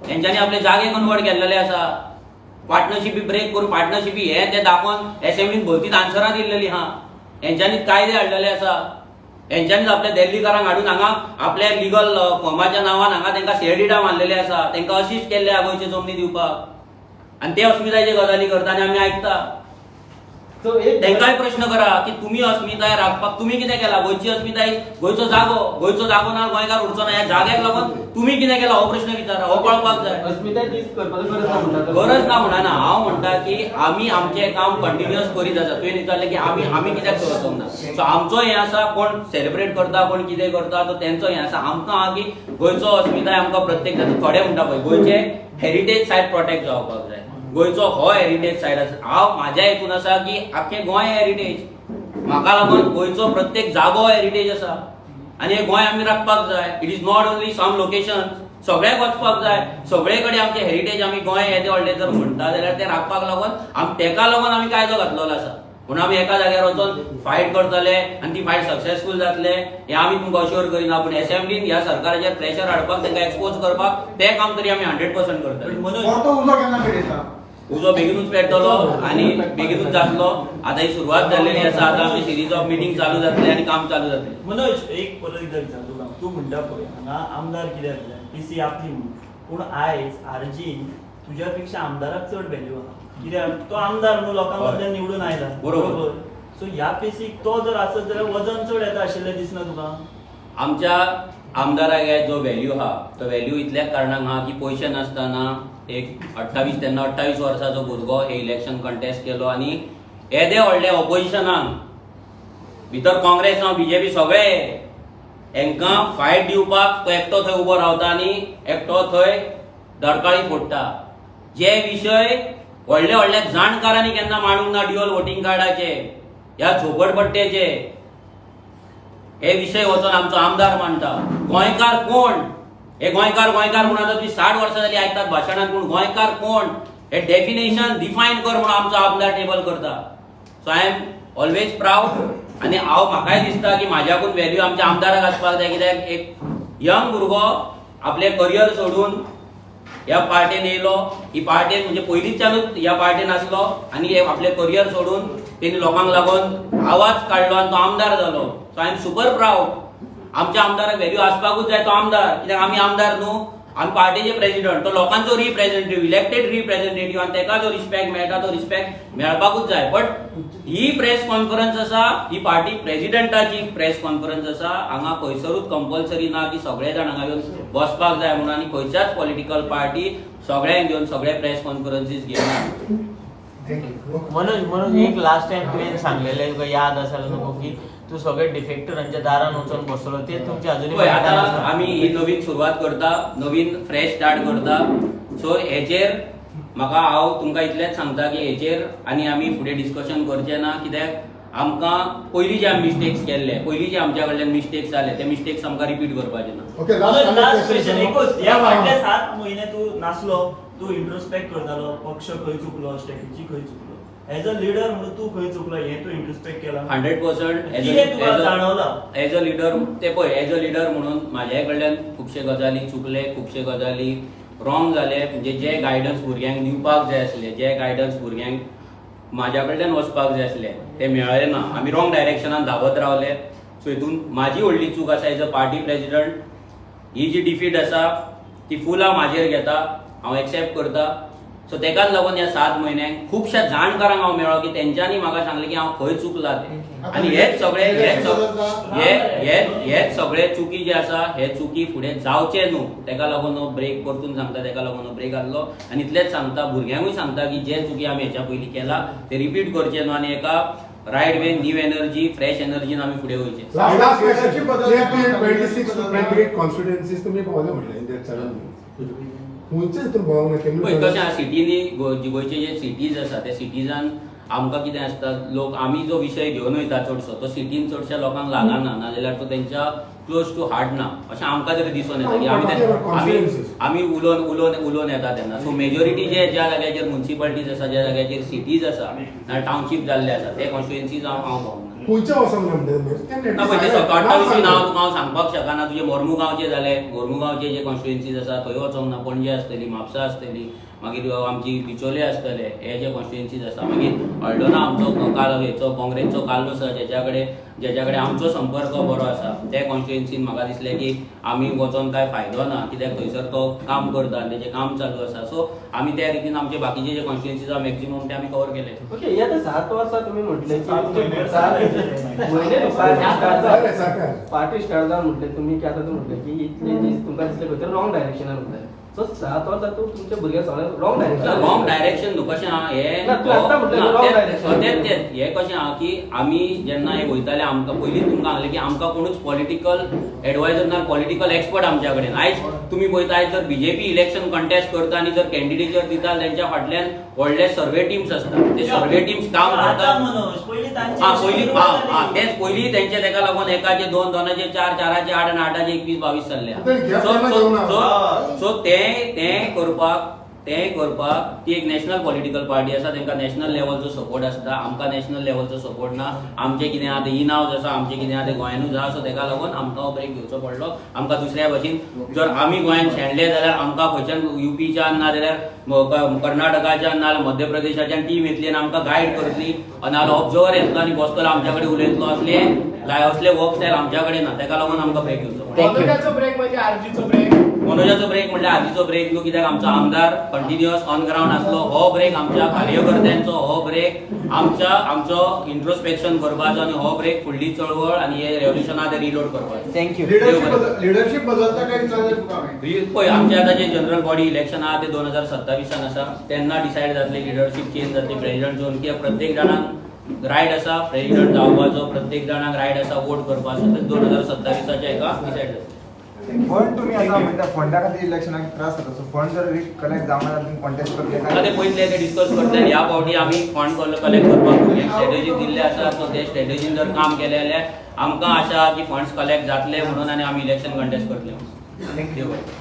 हेंच्यांनी आपले जागे कन्वर्ट केल्लेले आसा, पार्टनरशिपी ब्रेक करून पार्टनरशिपी हे ते दाखोवन एसेंब्लीन भरतीत आन्सरां दिल्लेली आहा, हेंच्यांनी कायदे हाडलेले आसा, हेंच्यांनीच आपल्या दिल्लीकारांक हाडून हांगा आपल्या लिगल फॉर्माच्या नांवान हांगा तांकां सीआयडीटा मारलेले आसा, तांकां असिस्ट केल्ले आहा गोंयचे जमनी दिवपाक. आनी ते अस्मितायेचे गजाली करता आनी आमी आयकता. तेंकांय प्रश्न करा की तुमी अस्मिताय राखपाक तुमी कितें केलां? गोंयची अस्मिताय, गोंयचो जागो, गोंयचो जागो ना, गोंयकार उरचो ना, ह्या जाग्याक लागून तुमी कितें केलां हो प्रश्न विचारा, हो कळपाक जाय. अस्मिताय दीस करपाचो गरज ना म्हणटा? गरज ना म्हणना, हांव म्हणटा की आमी आमचें काम कंटिन्युअस करीत आसा. तुवें विचारलें की आमी आमी कित्याक थंय वचोंक ना. सो आमचो हें आसा, कोण सेलिब्रेट करता कोण कितें करता तो तेंचो हें आसा. आमकां आहा की गोंयचो अस्मिताय आमकां प्रत्येक जाता. थोडे म्हणटा पळय गोंयचे हेरिटेज सायट प्रोटेक्ट जावपाक जाय, गोंयचो हो हेरिटेज सायट आसा. हांव म्हाज्या हितून आसा की आख्खें गोंय हेरिटेज, म्हाका लागून गोंयचो प्रत्येक जागो हेरिटेज आसा आनी हे गोंय आमी राखपाक जाय. It is not only some location, सगळ्याक वचपाक जाय, सगळे कडेन आमचे हेरिटेज. आमी गोंय येदें व्हडलें जर म्हणटा जाल्यार तें राखपाक लागून तेका लागून आमी कायदो घातलेलो आसा. म्हणून आमी एका जाग्यार वचोन फायट करतले आनी ती फायट सक्सेसफूल जातले हें आमी तुमकां अश्योर करिना, पूण एसेंब्लीन ह्या सरकाराचेर प्रेशर हाडपाक, तांकां एक्सपोज करपाक तें काम तरी आमी 100% करतले. उजो केन्ना पेटयता? उजो बेगिनूच पेटतलो आनी बेगिनूच जातलो. आतां ही सुरवात जाल्लेली आसा, आतां आमची सिरीज ऑफ मिटींग चालू जातले आनी काम चालू जातलें. मनोज, एक परत एकदा विचार तुका, तूं म्हणटा पळय हांगा आमदार कित्याक जाय, पीसी आपली म्हणून, पूण आयज आरजीन तुज्या पेक्षा आमदाराक चड व्हॅल्यू आहा, कित्याक तो आमदार न्हू लोकां मदल्यान निवडून आयला, बरोबर? सो ह्या पेसीक तो जर आसत जाल्यार वजन चड येता आशिल्लें दिसना तुका? आमच्या आमदाराक जो व्हॅल्यू आहा तो व्हॅल्यू इतल्याच कारणाक आहा की पयशे नासतना एक 28 तेन्ना 28 वर्साचो भुरगो हे इलेक्शन कंटेस्ट केलो आनी येदे व्हडले ऑपोजिशनाक भितर काँग्रेस जावं बीजेपी सगळे हेंकां फायट दिवपाक तो एकटो थंय उबो रावता आनी एकटो थंय दडकाळी फोडटा. जे विशय व्हडले व्हडल्या जाणकारांनी केन्ना मांडूंक ना, ड्युअल वोटींग कार्डाचे ह्या झोपडपट्टेचे हे विशय वचोन आमचो आमदार मांडटा. गोंयकार कोण हे गोंयकार गोंयकार म्हणून आतां तुमी 60 वर्सां जाली आयकतात भाशणांत, पूण गोंयकार कोण हे डेफिनेशन डिफायन कर म्हणून आमचो आमदार टेबल करता. So I am always proud आनी हांव म्हाकाय दिसता की म्हाज्याकून व्हॅल्यू आमच्या आमदाराक आसपाक जाय, कित्याक एक यंग भुरगो आपलें करियर सोडून ह्या पार्टेन येयलो, ही पार्टेन म्हणजे पयलींच्यानूच ह्या पार्टेन आसलो आनी आपलें करियर सोडून तेणी लोकांक लागून आवाज काडलो आनी तो आमदार जालो. So I am super proud. आमच्या आमदाराक व्हॅल्यू आसपाकूच जाय, तो आमदार, कित्याक आमी आमदार न्हू, आमी पार्टीचे प्रेजिडंट, तो लोकांचो रिप्रेझेंटेटिव्ह, इलेक्टेड रिप्रेझेंटेटिव्ह आनी तेका जो रिस्पेक्ट मेळटा तो रिस्पेक्ट मेळपाकूच जाय. बट he press conference आसा, ही पार्टी प्रेजिडंटाची प्रेस कॉन्फरन्स आसा, हांगा खंयसरूच कंपल्सरी ना की सगळे जाण हांगा येवन बसपाक जाय म्हणून, आनी खंयच्याच पॉलिटिकल पार्टी सगळ्यांक घेवन सगळे प्रेस कॉन्फरन्सीस घेवना. मनोज, मनोज एक लास्ट टायम तुवें सांगलेलें तुका याद आसा नको की तूं सगळे डिफेक्टरांच्या दारान वचून बसलो, ते तुमचे अजूनय? आतां आमी ही नवीन सुरवात करता, नवीन फ्रेश स्टार्ट करता. सो हेचेर म्हाका हांव तुमकां इतलेंच सांगता की हेचेर आनी आमी फुडें डिस्कशन करचें ना, कित्याक आमकां पयलीं जे आमी मिस्टेक्स केल्ले, पयलीं जे आमच्या कडल्यान मिस्टेक्स जाले ते मिस्टेक्स आमकां रिपीट करपाचे ना. Okay, last question एकूच, ह्या फाटले 7 म्हयने तूं नासलो, तूं इंट्रोस्पेक्ट करतालो, पक्ष खंय चुकलो, स्ट्रॅटेजी खंय चुकलो, एज अ लिडर म्हणून तूं खंय चुकलो हें तूं इंट्रोस्पेक्ट केलां? 100% कितें तुका जाणवलां? एज अ लिडर ते पळय, एज अ लिडर म्हणून म्हाज्या कडल्यान खुबशे गजाली चुकले, खुबशे गजाली रॉंग जाले, म्हणजे जे गायडन्स भुरग्यांक दिवपाक जाय आसले, जे गायडन्स भुरग्यांक म्हाज्या कडल्यान वचपाक जाय आसले ते मेळ्ळे ना, आमी रॉंग डायरेक्शनान धांवत रावले. सो हितून म्हाजी व्हडली चूक आसा एज अ पार्टी प्रेजिडंट. ही जी डिफीट आसा ती फूल हांव म्हाजेर घेता, हांव एक्सेप्ट करता. सो तेकाच लागून ह्या 7 म्हयन्यांक खुबश्या जाणकारांक हांव मेळ्ळो की तेंच्यांनी म्हाका सांगलें की हांव खंय चुकला तें, आनी हेच सगळे हेच सगळे चुकी जे आसा हे चुकी फुडें जावचे न्हू तेका लागून हो ब्रेक परतून सांगता, तेका लागून हो ब्रेक आहलो. आनी इतलेंच सांगता, भुरग्यांकूय सांगता की जे चुकी आमी हेच्या पयलीं केला ते रिपीट करचे न्हू आनी एका right way new energy, fresh एनर्जीन आमी फुडें वयचे. Last question, 26 to 28 constituencies तुमी भोंवले म्हणलें इन that 7 months, खंयचे हितून भोंवंक ना? पळय कशें आसा, सिटीनी गोंयचे जे सिटीज आसा त्या सिटीजान आमकां कितें आसता, लोक आमी जो विशय घेवन वयता चडसो तो सिटीन चडश्या लोकांक लागना, नाजाल्यार तो तेंच्या क्लोज टू हार्ट ना अशें आमकां तरी दिसून येता की आमी आमी उलोवन उलोवन उलोवन येता तेन्ना. सो मेजॉरिटी जे ज्या जाग्याचेर मुन्सिपालिटीज आसा, ज्या जाग्याचेर सिटीज आसा, टावनशीप जाल्ले आसा ते कॉन्स्टिट्युएन्सीज हांव भोंवना. खंयचे वचोंक ना म्हणटा? ना पळय ते 28 नांव तुका हांव सांगपाक शकना. तुजे मोर्मुगांवचे जाले, मोर्मुगांवचे जे कॉन्स्टिट्युएन्सीज आसा थंय वचोंक ना, पणजे आसतली, म्हापसा आसतली, मागीर आमची बिचोले आसतले, हे जे कॉन्स्टिट्युएन्सीज आसा. मागीर हळदोणा आमचो काल हेचो काँग्रेसचो कार्लूस आसा, जेच्या कडेन आमचो संपर्क बरो आसा. ते कॉन्स्टिट्युएन्सीन म्हाका दिसलें की आमी वचोन कांय फायदो ना, कित्याक थंयसर तो काम करता आनी तेजें काम चालू आसा. सो आमी त्या रितीन आमचे बाकीचे जे कॉन्स्टिट्युएन्सीज आसा मॅक्झिमम ते आमी कवर केले. ओके, हे आतां 7 वर्सां तुमी म्हटले की 7 म्हयने. 7 म्हयने न्हू, पार्टी स्टार्ट बरें, जावन, सारकें. पार्टी स्टार्ट जावन म्हटले तुमी की आतां तुमी म्हटले की इतले दीस तुमकां दिसले खंय तरी रॉंग डायरेक्शनान वयताले. सो 7 वर्सां तूं तुमच्या भुरग्यांक सगळ्यांक रॉंग डायरेक्शन रॉंग डायरेक्शन न्हू, कशें आहा हे ना, तूं आतां म्हटलें ना, wrong तेच direction. तेच तेच. हे कशें आहा की आमी जेन्ना हे वयताले, आमकां पयलींच तुमकां सांगलें की आमकां कोणूच पॉलिटिकल एडवायजर ना, पॉलिटिकल एक्सपर्ट आमच्या कडेन. आयज तुमी पळयता, आयज जर बीजेपी इलेक्शन कंटेस्ट करता आनी जर कॅन्डिडेचर दिता, तेंच्या फाटल्यान व्हडले सर्वे टिम्स आसता. ते सर्वे टिम्स काम आतां करतात. मनोज, पयलीं तांची हा, पयलीं सुरवात हा हा जाली. तेच, पयलीं तेंचे तेका लागून एकाचे दोन, दोनाचे चार, चाराचे आठ आनी आठाचे 21 22 चल्ले. ते gap केन्ना घेवना. सो ते ते करपाक ती एक नॅशनल पॉलिटिकल पार्टी आसा, तांकां नॅशनल लेवलचो सपोर्ट आसता. आमकां नॅशनल लेवलचो सपोर्ट ना. आमचें कितें आहा तें इन हावज आसा, आमचें कितें आहा तें गोंयानूच आहा. सो तेका लागून आमकां हो ब्रेक घेवचो पडलो. आमकां दुसऱ्या भशेन जर आमी गोंयान शेणले जाल्यार आमकां खंयच्यान युपीच्यान ना जाल्यार कर्नाटकाच्यान ना जाल्यार मध्य प्रदेशाच्यान टीम येतली आनी आमकां गायड करतली, ना जाल्यार ऑब्जर्वर येतलो आनी बसतलो आमच्या कडेन उलयतलो, असले असले वर्क स्टायल आमच्या कडेन ना. तेका लागून आमकां ब्रेक घेवचो पडलो. Thank you. मनोजाचो ब्रेक म्हणजे आरजीचो ब्रेक? मनोजाचो ब्रेक म्हणल्यार आरजीचो ब्रेक न्हू, कित्याक आमचो आमदार कंटिन्युअस ऑन ग्राउंड आसलो. हो ब्रेक आमच्या कार्यकर्त्यांचो, हो ब्रेक आमच्या आमचो इंट्रोस्पेक्शन करपाचो आनी हो ब्रेक फुडली चळवळ आनी हे रेव्होल्युशना ते रिलोड करपाचो. Thank you. Leadership बदलता काय विचारलें तुका हांवें. पळय, आमचे आतां जे जनरल बॉडी इलेक्शन आहा ते 2027 आसा, तेन्ना डिसायड जातले, लिडरशीप चेंज जातली प्रेसिडेंट जावन, कित्याक प्रत्येक जाणांक रायट आसा प्रेसिडेंट जावपाचो, प्रत्येक जाणांक रायट आसा वोट करपाचो. ते 2027च्या हेका डिसायड जातले. फंड तुम्ही आता म्हणटा, फंडा खातीर इलेक्शनाक त्रास जाता. सो फंड जर कलेक्ट जावना जाल्यार तुम्ही कॉन्टेस्ट करतले आता काय? ते पयतले, ते डिस्कस करतले. आनी ह्या फावटी आमी फंड कलेक्ट करपाक एक स्ट्रेटजी दिल्ले आसा. सो ते स्ट्रेटजीन जर काम केलें जाल्यार आमकां आशा आहा की फंड्स कलेक्ट जातले म्हणून आनी आमी इलेक्शन कंटेस्ट करतले. देव बरें.